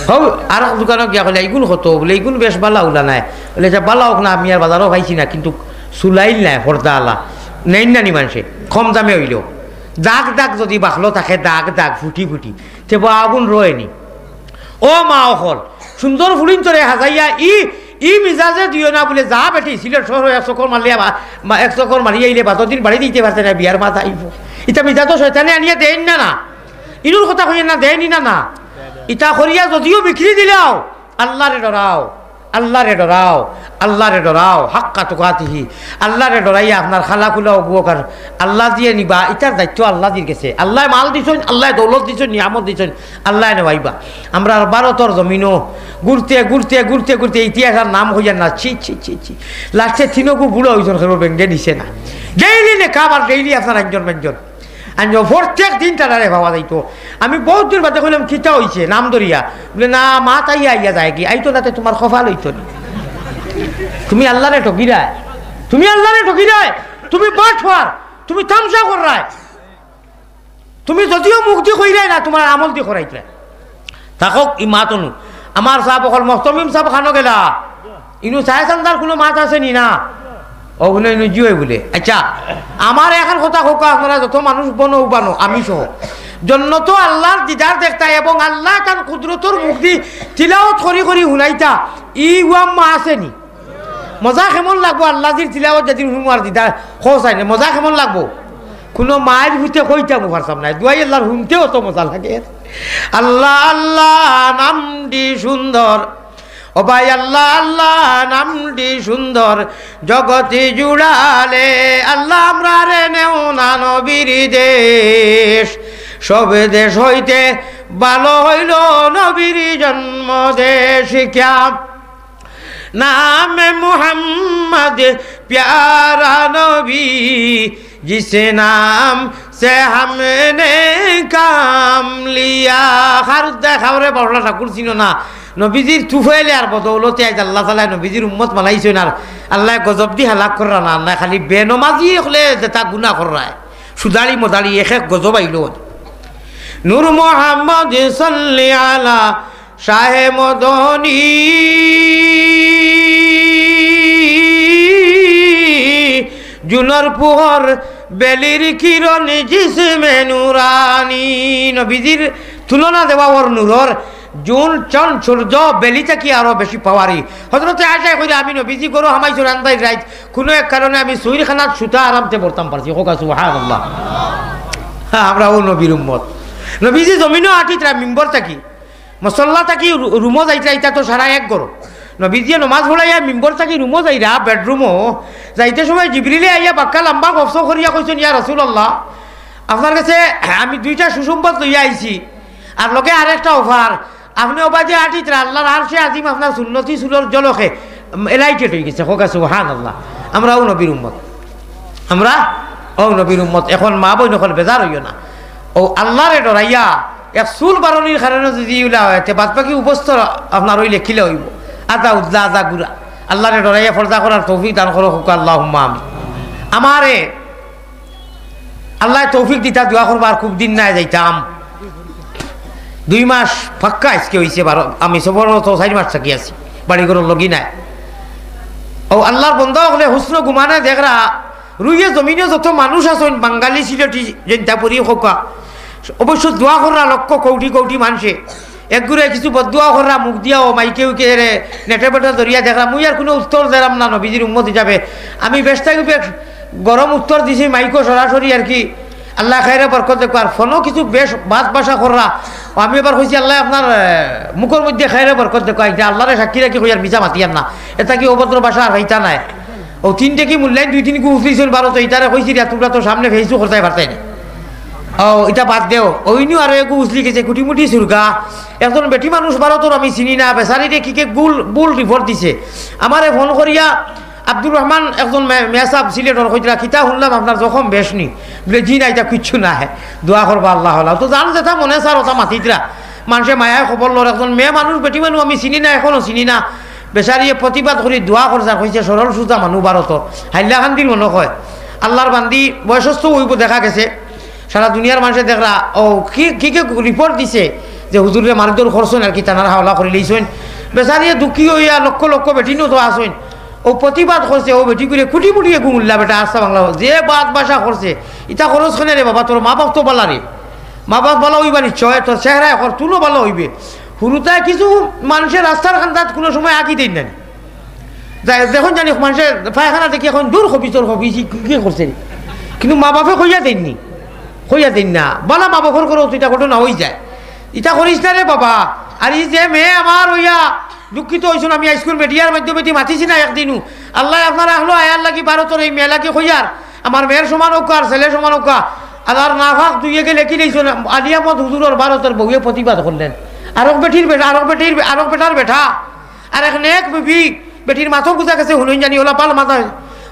হউ, আর এক দোকানো গিয়া কইলা, "ইগুন কত?" বুলে, "ইগুন বেশ বালা উলা নায়।" বুলে, "আচ্ছা, বালা অউক না, আমি আর বাজারো পাইছি না, কিন্তুক চুলাইল নায়, পর্দা আলা।" নেইন না নি মানষে, কম দামে অইলো। দাগ দাগ যুদি বাকলো থাকে, দাগ দাগ, ফুটি ফুটি, তে বা আগুন রয়নি। ও মা অকল, সুন্দর ফুড়িন্তরে হাজাইয়া ই, ই মিজাজে দিও না বুলে, যা বেটি, সিলেট শহরো এক চক্কর মারলিয়া বা, বা এক চক্কর মারিয়া আইলে বাদর দিন বাড়ি দিতে পারতে না, বিয়ার মাত আইবো। ইতা মিজাজো শয়তানে আনিয়া দেইন না না। ইনুর কথা কইয়েন না, দেইনি না না। ইতা করিয়া যুদিও বিক্রি দিলাও, আল্লারে ডরাও, আল্লারে ডরাও, আল্লারে ডরাও, হাক্কা তুকাতিহি। আল্লারে ডরাইয়া আপনার খালা খুলা অগুয়ার আল্লাজিয়ে নিবা, ইতার দায়িত্ব আল্লাজির গেছে। আল্লায় মাল দিছইন, আল্লায় দৌলত দিছইন, নিয়ামত দিছইন, আল্লায় নেওয়াইবা। আমরার ভারতর জমিনো ঘুরতে, ঘুরতে, ঘুরতে, ঘুরতে ইতিহাসর নাম কইয়ার না, ছি, ছি, ছি, ছি। লাস্টে তিনগু বুড়া অইছইন, কেউ বেঙ্গে নিছে না। Daily নেকাব আর daily আপনার আঞ্জন মাঞ্জন। আর প্রত্যেক দিন তারারে পাওয়া যাইতো। আমি বউত দিন বাদে কইলাম, "কিতা অইছে?" নাম ধরিয়া। বুলে, "না, মাত আইয়া আইয়া যায় কি? আইতো না তে তুমার কপাল অইতো নি। তুমি আল্লারে ঠগিরায়, তুমি আল্লারে ঠগিরায়, তুমি বাটপার, তুমি তামশা কররায়। তুমি যুদিও মুখদি কইরায় না, তুমার আমলদি করাইতরায়।" থাকউক ই মাত অনো। আমার সাব অকল, মহতমিম সাব খানো গেলা? ইনু সাহেব সান্দার কুনু মাত আছে নি না? ও, হুনো, ইনু জি অয় বুলে। আচ্ছা, আমার একখান কথা কউক্কা, আপনারা যত মানুষ বনো উবানো, আমি সহ। জন্নতো আল্লার দিদার দেখতা এবং আল্লায় তান কুদরতর মুখদি তিলাওত করি করি হুনাইতা, ই ওয়াম্মা আছে নি? মজা কেমন লাগবো আল্লাজির তিলাওত যেদিন হুনমু আর দিদার খোঁজ আইনে, মজা কেমন লাগবো? কুনু মাইর ফুতে কইতাম পারতাম না, দুয়াই আল্লার হুনতেও তো মজা লাগে। আল্লা আল্লা নামটি সুন্দর, ও ভাই আল্লা আল্লা নামটি সুন্দর, জগতি জুড়ালে। আল্লা আমরারে নেও না নবীর দেশ, সব দেশ হইতে ভালো হইল নবীর জন্ম দেশ। ক্যা নাম মুহাম্মদ প্যারা নবী, জিস নাম সে হামনে কাম লিয়া। খারুদ্দায় খাওয়ারে বারোটা ঠাকুর চিনো না। নবীজির তুফাইলে আর বদৌলতে আইজ আল্লা তাআলায় নবীজির উম্মত বানাইছইন। আর আল্লায় গজব দি হালাক কররা না, আল্লায় খালি বেনমাজি অকলে যেতা গুনা কররায়, সুদাড়ি মদাড়ি এক এক গজব আইলো। নূর মোহাম্মদ সাল্লি আলা শাহে মদনী। জুনর পুহর বেলির কিরণ জিসমে নুরানি। নবীজির তুলনা দেওয়া অর নূরর, জুন, চন্দ্র, সূর্য, বেলি থাকি আরো বেশি পাওয়ারি। হযরতে আয়েশায় কইরা, "আমি নবীজি ঘরো হামাইছইন আন্দাইর রাইত, কুনু এক কারণে আমি সুইরখানাত সুতা আরামতে পড়তাম পারছি।" কউক্কা সুবহানাল্লাহ। হ্যাঁ, আমরা অউ নবীর উম্মত। নবীজি জমিনো আটিতরা মিম্বর থাকি, মুসল্লা থাকি রু-, রুমো যাইতরা, ইটা তো সারা এক ঘর। নবীজিয়ে নমাজ পড়াইয়া মিম্বর থাকি রুমো যাইরা, বেডরুমো যাইতে সময় জিবরিলে আইয়া বাক্কা লম্বা গফসফ করিয়া কইছইন, "ইয়া রাসূলুল্লাহ, আপনার গেছে আমি দুইটা সুসংবাদ লইয়া আইছি, আর লগে আরেকটা offer। আপনে অবায়দি আটিতরা, আল্লাহর আরশে আজিম আপনার সুন্নতি চুলর জলকে, উম, এলাইটেড অইগেছে।" কউক্কা সুবহানাল্লাহ। আমরা অউ নবীর উম্মত, আমরা অউ নবীর উম্মত। এখন মা বইন অকল বেজার অইও না, অউ আল্লাহরে ডরাইয়া এক চুল বারনির কারণে যুদি ইলা অয়, তে বাদ বাকি উপস্থ আপনার অইলে কিলা অইবো? আজা উজলা, আজা গুরা। আল্লাহরে ডরাইয়া পর্দা করার তৌফিক দান করো, কউক্কা আল্লাহুম্মা আমিন। আমারে আল্লায় তৌফিক দিতা, দোয়া করবা, আর খুব দিন নাই যাইতাম। দুই মাস পাক্কা আইজকে অইছে, বারো, আমি সফররত চাইর মাস থাকি আছি, বাড়ি ঘরর লগি নাই। অউ আল্লাহর বন্দা অকলে হুসনো গুমানে দেখরা, রুইয়ে জমিনো যত মানুষ আছইন, বাঙালি, সিলেটি, জৈন্তাপুরি কউক্কা, অবশ্য দোয়া কররা লক্ষ কৌটি কৌটি মানষে। একগুরে কিছু বদদোয়া কররা মুখ দিয়া, অউ মাইকে উইকে রে, নেটে বেটে ধরিয়া দেখরা। মুই আর কুনু উত্তর দেরাম না নবীজির উম্মত হিসাবে। আমি বেশ থাকি বেশ গরম উত্তর দিছি মাইকো সরাসরি আর কি। আল্লায় খাইরে বরকত দেউক্কা। আর ফোনো কিছু বেশ বাজ ভাষা কররা। অউ আমি এবার কইছি, "আল্লায় আপনার, এ, মুখর মধ্যে খাইরে বরকত দেউক্কা।" ইটা আল্লাহরে সাক্ষী রাখি কইয়ার, মিছা মাতিয়ার না। ইতা কি অভদ্র ভাষা আর অইতা নায়? অউ তিন টেকি মূল্যায়ন দুই তিন গু উফলিছইন ভারতো, ইতারে কইছি রে, "তুমরা তো সামনে ফেইসু করতায় পারতায় না।" অউ, ইটা বাদ দেও। অউ ইনু আরো এগু উছলি গেছে, কুটিমুটি সুরগা। একজন বেটি মানুষ ভারতর আমি চিনি না, বেচারিরে কিকে গুল, ভুল রিপোর্ট দিছে। আমারে ফোন করিয়া আব্দুর রহমান একজন মে-, মেসাব সিলেটর কইতরা, "কিতা হুনলাম আপনার জখম বেশ নি?" বুলে, "জি না, ইতা কিচ্ছু নায়, দোয়া করবা আল্লাহ আল্লাহ।" তো যান যেতা মনে চার অতা মাতিতরা। মানষে মায়ায় খবর লর, একজন মেয়ে মানুষ, বেটি মানুষ আমি চিনি না, এখনো চিনি না। বেচারিয়ে প্রতিবাদ করি দোয়া করছে, কইছে সরল সুজা মানুষ ভারতর, হাইলাকান্দির মনে কয়। আল্লাহর বান্দি বয়সস্থ অইবো দেখা গেছে। সারা দুনিয়ার মানষে দেখরা, অউ কি, কিকে রিপোর্ট দিছে যে হুজুররে মারধর করছইন আর কি, তানার হাওলা করিলাইছইন। বেচারিয়ে দুঃখী অইয়া লক্ষ লক্ষ বেটিনও তো আছইন। অউ প্রতিবাদ করছে, অউ বেটিগুরে কুটিমুটি এগু মূল্লা বেটা, আস্তা বাংলা, যে বাজ ভাষা করছে, ইতা করছ কেনে রে বাবা, তোর মা বাপ তো বালা রে। মা বাপ বালা অইবা নিশ্চয়, তোর চেহারা এখন তুলো বালা অইবে। হুরুতায় কিছু মানষে রাস্তার কান্দাত কুনু সময় আকি দেইন না। যাই, দেখইন জানি মানষে পায়খানা দেখি এখন দূর হবিছর হবিছি, কি, কি করছে রে? কিন্তু মা বাপে কইয়া দেইন নি, কইয়া দেইন না। বালা মা বাপর ঘরো তো ইতা ঘটনা অইযায়। ইতা করিস না রে বাবা। আর ই যে মেয়ে আমার অইয়া দুঃখিত অইছইন, আমি আইজকুর মিডিয়ার মাধ্যমেদি মাতিছি না একদিনও। আল্লায় আপনার আহলো আয়ার লাগি ভারতর এই মেয়ে লাগি কইয়ার, আমার মেয়ের সমান অউক্কা আর ছেলের সমান অউক্কা। আল্লাহর নাফাক দুইয়ে গেলে কিলাইছইন, আলী আহমদ হুজুরর ভারতর বউয়ে প্রতিবাদ করলেন। আরক বেটির বেটা, আরক বেটির, আরক বেটার বেটা। আর এক নেক বিবি, বেটির মাথা বুঝা গেছে, হুনইন জানি, অলা পাল মাথা,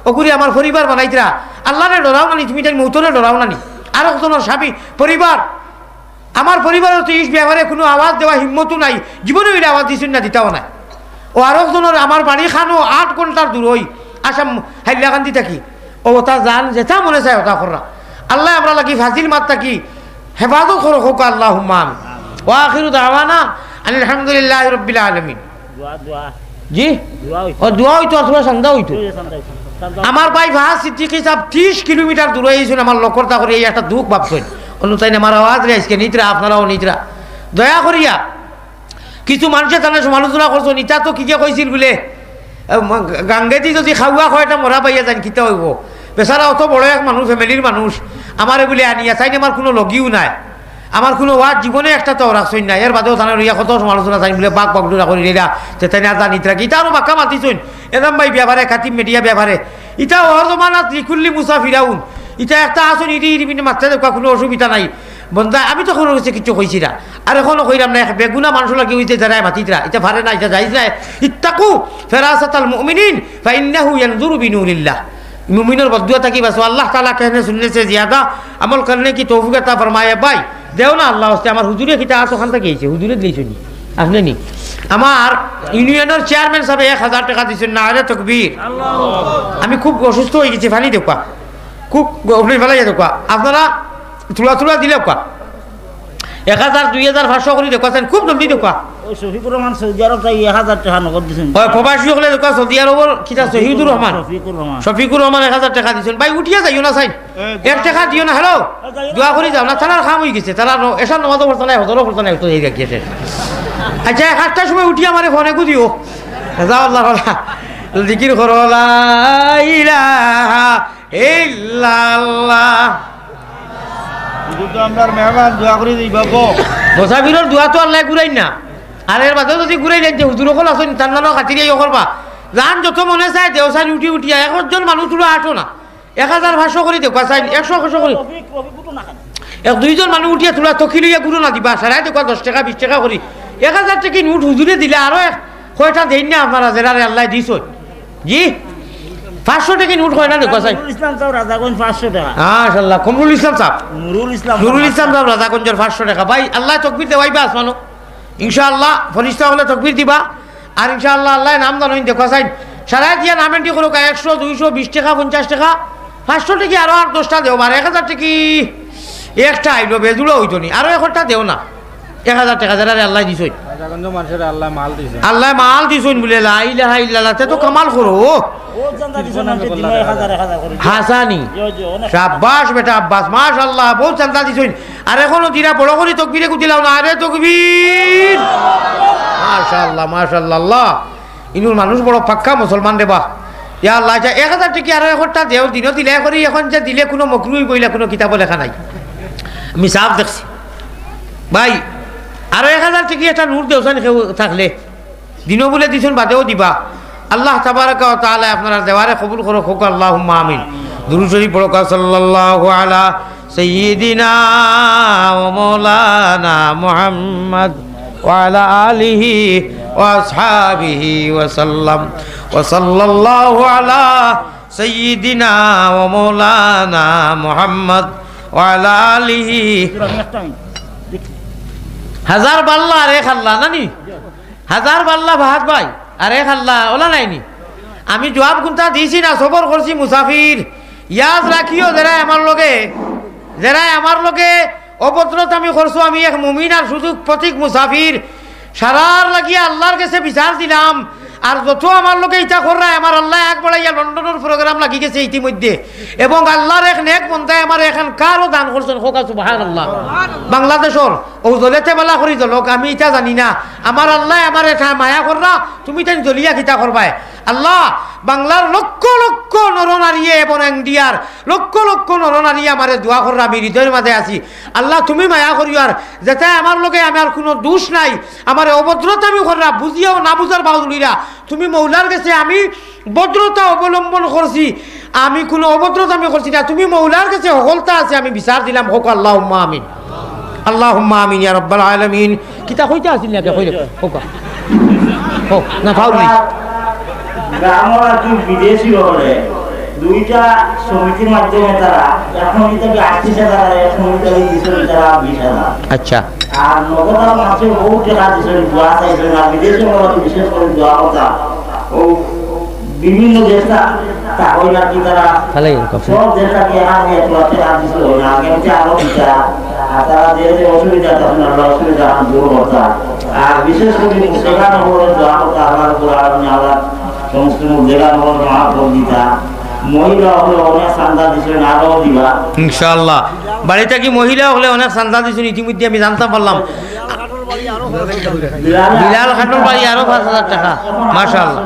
অগুরে আমার পরিবার বানাইতরা। আল্লাহরে ডরাও না নি, তুমি জানি মউতরে ডরাও না নি। আরক জনর স্বামী, পরিবার, আমার পরিবারর তো ই ব্যাপারে কুনু আওয়াজ দেওয়া হিম্মতও নাই, জীবনে অইলে আওয়াজ দিছইন না, দিতাও নায়। অউ আরক জনর, আমার বাড়ি খানো আট ঘন্টার দূর অই, আসাম হাইলাকান্দি থাকি। অউ অতা যান যেতা মনে চায় অতা কররা। আল্লায় আমরার লাগি ফাজিল মাত থাকি হেফাজত করো, কউক্কা আল্লাহুম্মা আমিন। ওয়া আখিরু দাওয়ানা আনিল হামদুলিল্লাহি রাব্বিল আলামিন। দোয়া, দোয়া। জি? দোয়া অইতো। অউ দোয়া অইতো, আর তুমরা চান্দা অইতো। ওই যে চান্দা অইতো। চান্দা আমার ভাই ফাহাদ সিদ্দিকী সাব ত্রিশ কিলোমিটার দূরে আইছইন, আমার লক্ষ্যটা করি এই একটা দুঃখ ভাবছইন। অন্য তাইন আমার আওয়াজরে আইজকে নিতরা, আপনারাও নিতরা। দয়া করিয়া কিছু মানষে তানে সমালোচনা করছইন, ইতা তো কিকে কইছিল বুলে, এ, ম-, গাঙ্গেদি যুদি খাওয়া অয়, ইটা মরা পাইয়া যাইন, কিতা অইবো? বেচারা অত বড় এক মানুষ, ফ্যামিলির মানুষ, আমারে বুলে আনিয়া, তাইন আমার কুনু লগিও নাই, আমার কুনু ওয়াজ জীবনে একটা তো রাখছইন না, এর বাদেও তানে লইয়া কত সমালোচনা, তাইন বুলে বাক বাক ডুরা করি রেরা, তে তাইন আর জানিত রাখি, ইতা আরো বাক্কা মাতিছইন, এরম ভাই ব্যাপারে, খাতিব মিডিয়া ব্যাপারে, ইতা অর জমানাত লিকুল্লি মুসা ফিরাউন, ইতা একটা আছইন, ইডি ইডি মিনে মাততে দেখবা কুনু অসুবিধা নাই। বন্দা, আমি তো কুনু কিছু, কিছু কইছি না। আর অখনো কইরাম না, এক বেগুনা মানষর লাগি অইতে যারায় মাতিতরা, ইতা পারে না, ইতা জায়েজ নায়। ইত্তাকু ফিরাসাতাল মুমিনিন, ফাইন্নাহু ইয়ানজুরু বিনুরিল্লাহ। মুমিনর বদদুয়া থাকি বাঁচো। আল্লাহ তাআলা কেহনে সুননে সে জিয়াদা আমল করনে কি তৌফিক আতা ফরমায়। ভাই, দেও না আল্লাহ ওয়াস্তে, আমার হুজুরে কিতা আছে অখান থাকি আইছে, হুজুরে দিলাইছইন নি? আপনে নি? আমার ইউনিয়নর চেয়ারম্যান সাবে এক হাজার টেকা দিছইন, নারে তকবীর। আমি খুব অসুস্থ অইগেছি, পানি দেউক্কা। খুব গ-, আপনে ফালাইয়া দেউক্কা। আপনারা থুড়া থুড়া দিলাউক্কা। এক হাজার, দুই হাজার, পাঁচশো করি দেখবা চাইন, খুব জলদি দেখবা। ওই শফিকুর রহমান সৌদি আরব তাই এক হাজার টেকা নগদ দিছইন। ওই প্রবাসী অকলে দেখবা সৌদি আরবর কিতা শহীদুর রহমান। শফিকুর রহমান। শফিকুর রহমান এক হাজার টেকা দিছইন। ভাই, উঠিয়া যাইও না চাইন। এক টেকা দিও না, হ্যালো। দোয়া করি যাও না, তারার কাম অইগেছে, তারা ন-, এশার নামাজও পড়তা নায়, হজরও পড়তা নায়, তো এই রাখিয়া শেষ। আচ্ছা, এক আটটার সময় উঠিয়া আমারে ফোনে দিও। যাও আল্লাহ, আল্লাহ। জিকির করো, লা ইলাহা ইল্লাল্লাহ। হুজুর তো আমরার মেহমান, দোয়া করি দিবা গো। মুসাফিরর দোয়া তো আল্লায় ঘুরাইন না। আর এর বাদেও যদি ঘুরাই দেন যে হুজুর অকল আছইন, তান নামে খাতিরিয়া ইয়ে করবা। যান যত মনে চায় দেও চাইন উঠি উঠিয়া, একজন মানুষ তুলো আটো না। এক হাজার পাঁচশো করি দেখবা চাইন, একশো, একশো করি। এক দুইজন মানুষ উঠিয়া তুলা তকি লইয়া গুরু না দিবা, সারাই দেখবা দশ টেকা, বিশ টেকা করি। এক হাজার টেকি নোট হুজুরে দিলে আরো এক কয়টা দেইন না আপনারা, যেরারে আল্লায় দিছইন। জি, পাঁচশো টেকি নোট কয় না দেখবা চাইন। নুরুল ইসলাম সাহেব রাজাগঞ্জ পাঁচশো টেকা। মাশাআল্লাহ, কমরুল ইসলাম সাহেব। নুরুল ইসলাম নুরুল ইসলাম সাহেব রাজাগঞ্জর পাঁচশো টেকা। ভাই, আল্লায় তকবির দেওয়াইবা আসমানো। ইনশাআল্লাহ, ফরিস্তা অকলে তকবির দিবা। আর ইনশাআল্লাহ, আল্লায় নাম জানইন দেখবা চাইন। সারাই দিয়া নাম entry করুক, একশো, দুইশো, বিশ টেকা, পঞ্চাশ টেকা, পাঁচশো টেকি আরো আট দশটা দেও, আর এক হাজার টেকি একটা আইলো, বেজুড়া অইতো নি। আরো একটা দেও না। এক হাজার টেকা যেরারে আল্লায় দিছইন। রাজাগঞ্জ মানুষের আল্লায় মাল দিছইন। আল্লায় মাল দিছইন বুলে, লা ইলাহা ইল্লাল্লাহ, তে তো কামাল করো। ও চান্দা দিছইন, আমি দিন এক হাজার, এক হাজার করি। হাসানি। জি, জি, অনেক। শাবাশ বেটা আব্বাস, মাশাআল্লাহ, বউত চান্দা দিছইন। আর এখনো দিরা বড় করি তকবিরে গুদিলাও না, আরে তকবীর। মাশাআল্লাহ, মাশাআল্লাহ, আল্লাহ। ইনুর মানুষ বড় পাক্কা মুসলমান রে বা। ইয়া আল্লাহ, আচ্ছা, এক হাজার টেকি আরো একটা দেও, দিনও দিলে করি, এখন যে দিলে কুনু মকরু অইবো ইলা কুনু কিতাবো লেখা নাই। আমি সাফ দেখছি। ভাই, আরো এক হাজার টেকি একটা নোট দেও চাইন কেউ থাকলে। দিনও বুলে দিছইন, বাদেও দিবা। আল্লাহ তাবারাকা ওয়া তাআলা আপনারার দেওয়ারে কবুল করো, কউক্কা আল্লাহুম্মা আমিন। দুরূদ শরীফ পড়ো, কউক্কা সাল্লাল্লাহু আলা সাইয়্যিদিনা ওয়া মাওলানা মুহাম্মদ ওয়া আলা আলিহি ওয়া আসহাবিহি ওয়া সাল্লাম। ওয়া সাল্লাল্লাহু আলা সাইয়্যিদিনা ওয়া মাওলানা মুহাম্মদ ওয়া আলা আলিহি। হাজার বাল্লা আরে খাল্লা নানি? হাজার বাল্লা ফাহাদ ভাই, আরে খাল্লা, ওলা নাইনি? আমি জুয়াব কুন্তা দিছি না, সবর করছি মুসাফির। ইয়াদ রাখিও, যেরায় আমার লগে, যেরায় আমার লগে অভদ্রতামি করছো, আমি এক মুমিন আর শুধু প্রতীক মুসাফির। সারার লাগিয়া আল্লার গেছে বিচার দিলাম। আর যত আমার লগে ইতা কররায়, আমার আল্লায় আগ বাড়াইয়া লন্ডনর program লাগি গেছে ইতিমধ্যে। এবং আল্লার এক নেক বন্দায় আমারে এখানকারও দান করছইন, কউক্কা সুবহানাল্লাহ। বাংলাদেশর অউ জ্বলেতে বালা করি জ্বলউক, আমি ইতা জানি না। আমার আল্লায় আমারে মায়া কররা, তুমি তাইন জ্বলিয়া কিতা করবায়? আল্লাহ, বাংলার লক্ষ লক্ষ নরনারীয়ে এবং ইন্ডিয়ার লক্ষ লক্ষ নরনারীয়ে আমারে দোয়া কররা, আমি হৃদয়র মাঝে আছি। আল্লাহ, তুমি মায়া করিও, আর যেতায় আমার লগে আমার কুনু দুষ নাই, আমারে অভদ্রতামি কররা, বুঝিয়াও না বুঝার বাউল অইরা, তুমি মৌলার গেছে আমি ভদ্রতা অবলম্বন করছি, আমি কুনু অভদ্রতামি করছি না, তুমি মৌলার গেছে হকলতা আছে, আমি বিচার দিলাম, কউক্কা আল্লাহুম্মা আমিন। আল্লাহুম্মা আমিন ইয়া রাব্বাল আলামিন। কিতা কইতা আছিল না, কইলে, কউক্কা। কউক্কা, না, ফাউল নাই। গ্রামর আর কি বিদেশি হলে দুইটা সমিতির মাধ্যমে তারা এখন ইতাকে আটত্রিশ হাজার আর এক সমিতি দিছিল তারা বিশ হাজার। আচ্ছা। আর নগদ আর মাসে বহু টাকা দিছিল, দোয়া চাইছিল, আর বিদেশি হলে বিশেষ করে দোয়া কথা। ও বিভিন্ন দেশটা তা হয় না কি তারা তাহলে এরকম। সব দেশটাকে আর নিয়ে তোলা টাকা দিছিল না, আগে হচ্ছে আরো দিতা। আর তারা যে যে অসুবিধা তখন আল্লাহ অসুবিধা দূর করতা। আর বিশেষ করে মুসলমান হলে দোয়া করতা, আল্লাহ রাব্বুল আলামিন আল্লাহ সমস্ত মুর্দেগান হলে মাফ করে দিতা। মহিলা হলে অনেক চান্দা দিছিল, আরো দিবা। ইনশাআল্লাহ। বাড়িতে কি মহিলা হলে অনেক চান্দা দিছইন, ইতিমধ্যে আমি জানতাম পারলাম। বিলাল খাটুর বাড়ি আরো পাঁচ হাজার টাকা। মাশাআল্লাহ।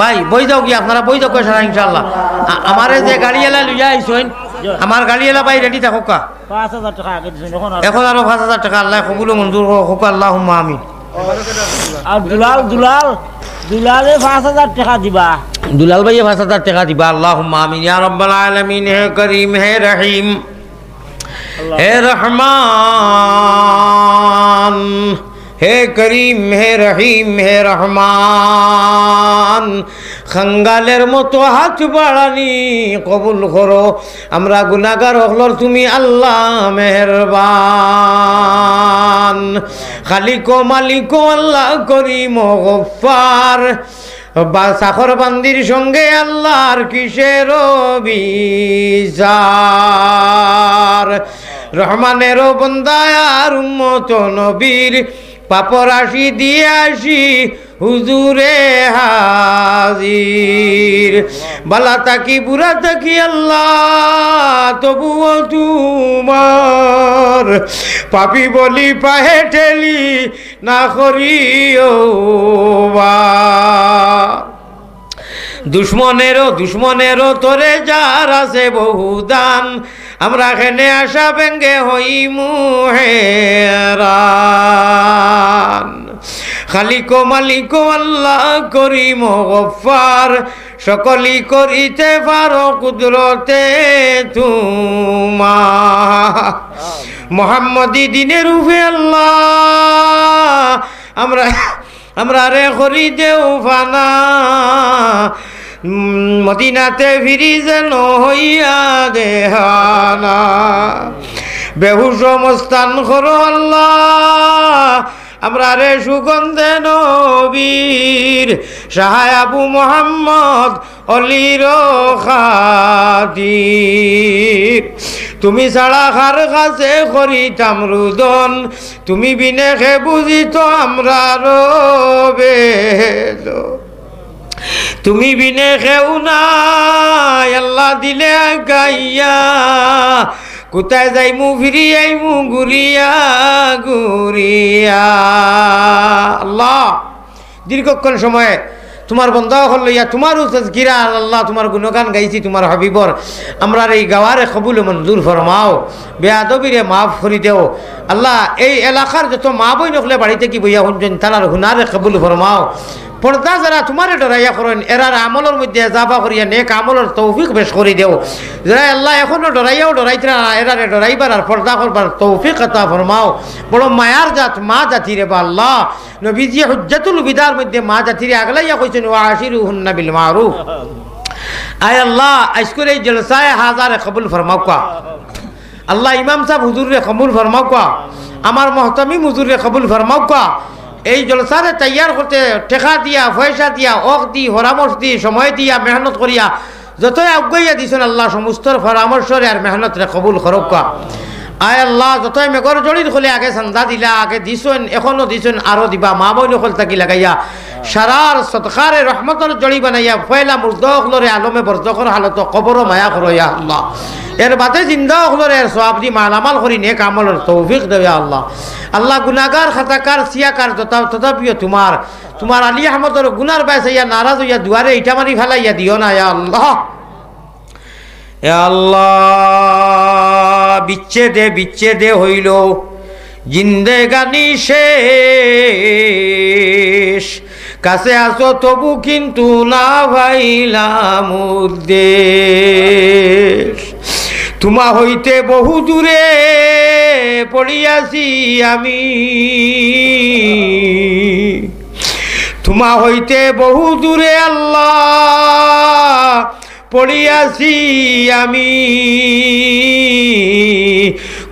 ভাই, বই যাও কি আপনারা, বই যাও কি সারা ইনশাআল্লাহ। আ-, আমারে যে গাড়িওয়ালা লইয়া আইছইন, আমার গাড়িওয়ালা ভাই রেডি থাকউক্কা। পাঁচ হাজার টাকা আগে দিছইন, এখন আর এখন আরো পাঁচ হাজার টাকা, আল্লাহ কবুল ও মঞ্জুর করউক্কা, আল্লাহুম্মা আমিন। আর দুলাল, দুলাল, দুলালে পাঁচ হাজার টাকা দিবা। দুলাল ভাইয়ে পাঁচ হাজার টাকা দিবা, আল্লাহুম্মা আমিন ইয়া রাব্বাল আলামিন। হে করিম, হে রহিম, হে রহমান, হে করিম, হে রহিম, হে রহমান, খাঙ্গালের মতো হাত বাড়ানি কবুল করো। আমরা গুনাগার অকলর তুমি আল্লাহ মেহেরবান, খালিক ও মালিক ও আল্লাহ করিম ও গফফার। বা চাকর বান্দির সঙ্গে আল্লাহর কিসের বিচার? রহমানেরও বন্দা আর উম্মত নবীর, পাপর আসি দিয়া আসি হুজুরে হাজির। বালা থাকি বুরা থাকি আল্লাহ, তবুও তোমার পাপী বলি পাহে ঠেলি না করিও বা। দুশমনেরও, দুশমনেরও তরে যার আছে বহু দান, আমরা খেনে আশা ভেঙ্গে হইমু হেরান। খালিকো মালিকো আল্লাহ করিম গফফার, সকলই করিতে পারো কুদরতে তোমার। মোহাম্মদী দিনের উপরে আল্লাহ, আমরা, আমরারে করি দেও ফানা, উম, মদিনাতে ফিরি যেন হইয়া দেহানা। বেহুশ মস্তান করো আল্লাহ, আমরারে সুগন্ধে নবীর, শাহ আবু মোহাম্মদ অলির খাতির। তুমি ছাড়া কার কাছে করিতাম রুদন, তুমি বিনে কে বুঝিত আমরার বেদন। তুমি বিনে কেউ নাই, আল্লাহ দিলে আগাইয়া। কোথায় যাইমু ফিরি আইমু ঘুরিয়া ঘুরিয়া। আল্লাহ, দীর্ঘক্ষণ সময় তোমার বন্দা অকল লইয়া তোমারও তাজকিরা আর আল্লাহ তোমার গুণগান গাইছি তোমার হাবিবর। আমরার এই গাওয়ারে কবুল মঞ্জুর ফরমাও, বেয়াদবিরে মাফ করি দেও। আল্লাহ, এই এলাকার যত মা বইন অকলে বাড়ি থাকি বইয়া হুনছইন, তারার হুনারে কবুল ফরমাও। পর্দা যারা তোমারে ডরাইয়া করইন, এরার আমলর মধ্যে এজাফা করিয়া নেক আমলর তৌফিক বেশ করি দেও। যারা আল্লাহ এখনো ডরাইয়াও ডরাইতরা না, এরারে ডরাইবার আর পর্দা করবার তৌফিক আতা ফরমাও। বড় মায়ার জাত মা জাতি রে বা আল্লাহ। নবীজি হুজ্জাতুল বিদার মধ্যে মা জাতিরে আগলাইয়া কইছইন, "ওয়া আশিরুহুন্না বিল মারুফ।" আয় আল্লাহ, আইজকুর এই জলসায়ে হাজারে কবুল ফরমাউক্কা। আল্লাহ, ইমাম সাব হুজুররে কবুল ফরমাউক্কা। আমার মুহতামিম হুজুররে কবুল ফরমাউক্কা। এই জলসারে তৈয়ার করতে টেকা দিয়া, পয়সা দিয়া, অক দি, পরামর্শ দি, সময় দিয়া, মেহনত করিয়া যতই আগুয়াইয়া দিছইন আল্লাহ, সমস্তর পরামর্শরে আর মেহনতরে কবুল করউক্কা। আয় আল্লাহ, যতই মেঘর জড়ির খলে আগে চান্দা দিলা, আগে দিছইন, এখনো দিছইন, আরো দিবা, মা বইন অকল থাকি লাগাইয়া সারার সদকারে রহমতর জড়ি বানাইয়া পয়লা মুর্দা অকলরে আলমে বরজখর হালতো কবরো মায়া করো ইয়া আল্লাহ। এর বাদে জিন্দা অকলরে এর সওয়াব দি মালামাল করি নেক আমলর তৌফিক দেও ইয়া আল্লাহ। আল্লাহ, গুনাগার, খাতাকার, সিয়াকার যথা-, তথাপিও তোমার, তোমার আলী আহমদর গুনার বায় চাইয়া নারাজ অইয়া দুয়ারে ইটা মারি ফালাইয়া দিও না ইয়া আল্লাহ। এ আল্লাহ, বিচ্ছেদে বিচ্ছেদে হইল জিন্দেগানি শেষ। কাছে আসো তবু কিন্তু না পাইলাম উদ্দেশ। তোমা হইতে বহু দূরে পড়িয়াছি আমি। তোমা হইতে বহু দূরে আল্লাহ পড়িয়াছি আমি,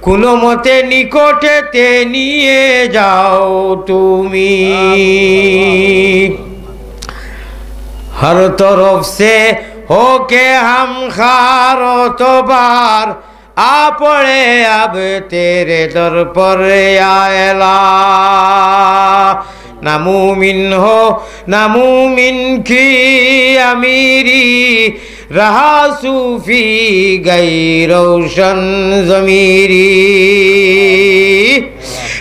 কোনো মতে নিকটেতে নিয়ে যাও তুমি। হর তরফ সে হোকে হাম খার অতবার, আ পড়ে আব তেরে দর পর আয়লা। নামুমিন হো, নামুমিন কি আমিরি, রাহা সুফি গাই রোশন জমিরি।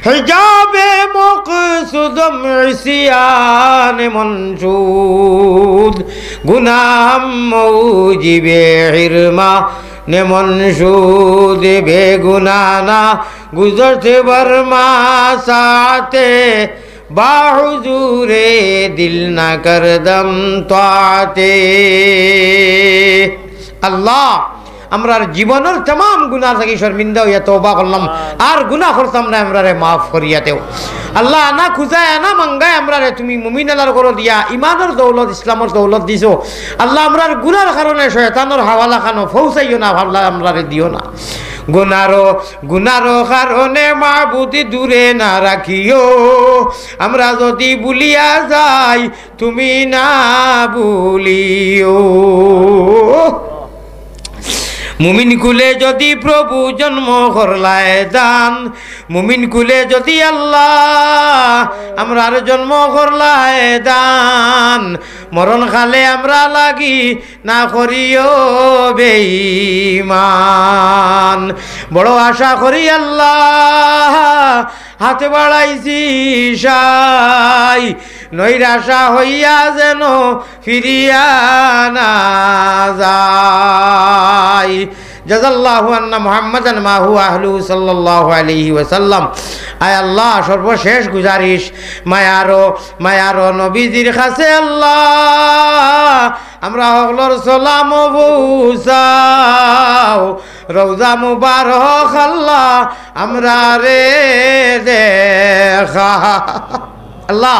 হিজাবে মকসুদম ইসিয়ান মনসুদ, গুনাম মৌজিবে হিরমা নে মনসুদ। বেগুনা না গুজরতে বর্মা সাথে, বা হুজুরে দিল না করদম তাতে। আল্লাহ, আমরার জীবনর তামাম গুনাহ থাকি শর্মিন্দা অইয়া তওবা করলাম, আর গুনাহ করতাম না, আমরারে মাফ করিয়া দেও। আল্লাহ, আনা খুজায়, আনা মাঙ্গায় আমরারে তুমি মুমিন আলার ঘরো দিয়া ইমানর দৌলত, ইসলামর দৌলত দিছো। আল্লাহ, আমরার গুনার কারণে শয়তানর হাওয়ালা খানো ফৌসাইও না, আল্লাহ, আমরারে দিও না। গুনারো, গুনারো কারণে মাবুদ দূরে না রাখিও, আমরা যদি ভুলিয়া যাই, তুমি না ভুলিও। মুমিন কুলে যদি প্রভু জন্ম করলায় দান, মুমিন কুলে যদি আল্লাহ আমরার জন্ম করলায় দান, মরণ কালে আমরা লাগি না করিও বেঈমান। বড় আশা করি আল্লাহ হাতে বাড়াইছি সাই, নৈরাশা হইয়া যেন ফিরিয়া না যাই। জাযাল্লাহু আন্না মুহাম্মাদান মা হুয়া আহলুহু সাল্লাল্লাহু আলাইহি ওয়াসাল্লাম। আয় আল্লাহ, সর্বশেষ গুজারিশ, মায়ারো, মায়ারো নবীজির কাছে আল্লাহ, আমরা হকলর সালাম পৌঁছাও, রওজা মুবারক আল্লাহ, আমরারে দেখা। আল্লাহ,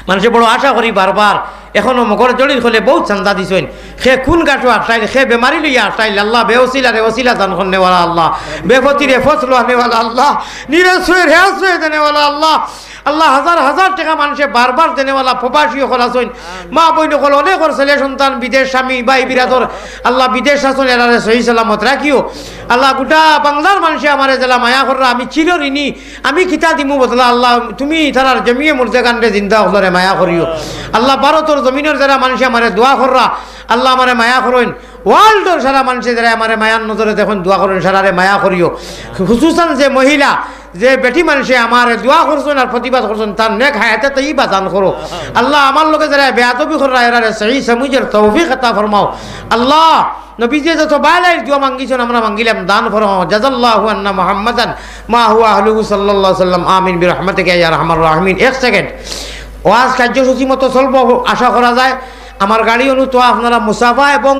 মানষে বড় আশা করি বারবার, এখনো মগর জড়ির খলে বউত চান্দা দিছইন। হে কুন গাটো আটাইল, হে বেমারি লইয়া আটাইল, আল্লাহ, বেওসিলারে ওসিলা দান করনেওয়ালা আল্লাহ, বেফতিরে ফত লওয়ানেওয়ালা আল্লাহ, নিরাশ্রয়রে আশ্রয় দেনেওয়ালা আল্লাহ, আল্লাহ, হাজার হাজার টেকা মানষে বারবার দেনেওয়ালা প্রবাসী অকল আছইন। মা বইন অকল অনেকর ছেলে সন্তান বিদেশ, স্বামী ভাই বিরাদর, আল্লাহ, বিদেশ আছইন, এরারে সহি সালামত রাখিও। আল্লাহ, গোটা বাংলার মানষে আমারে যেলা মায়া কররা, আমি চির ঋণী, আমি কিতা দিমু বদলা? আল্লাহ, তুমি তারার জমিয়ে মুর্দেগানরে জিন্দা অকলরে মায়া করিও। আল্লাহ, ভারতর জমিনর যেরা মানষে আমারে দোয়া কররা, আল্লাহ, আমারে মায়া করইন। ওয়ার্ল্ডর সারা মানষে যেরা আমারে মায়ার নজরে দেখইন, দোয়া করইন, সারারে মায়া করিও। খুসুসান যে মহিলা, যে বেটি মানষে আমারে দোয়া করছইন আর প্রতিবাদ করছইন, তার নেক হায়াতে তৈবা দান করো। আল্লাহ, আমার লগে যেরা বেয়াদবি কররা, এরারে সহি সমুজের তৌফিক আতা ফরমাও। আল্লাহ, নবীজি যত বালাইর দোয়া মাঙ্গিছইন, আমরা মাঙ্গিলাম, দান ফরমাও। জাযাল্লাহু আন্না মুহাম্মাদান মা হুয়া আহলুহু সাল্লাল্লাহু আলাইহি ওয়াসাল্লাম। আমিন বিরহমাতিকা ইয়া আরহামার রাহিমিন। এক সেকেন্ড, ওয়াজ কার্যসূচি মতো চলবো, আশা করা যায়। আমার গাড়ি অনু তো আপনারা মুসাফা এবং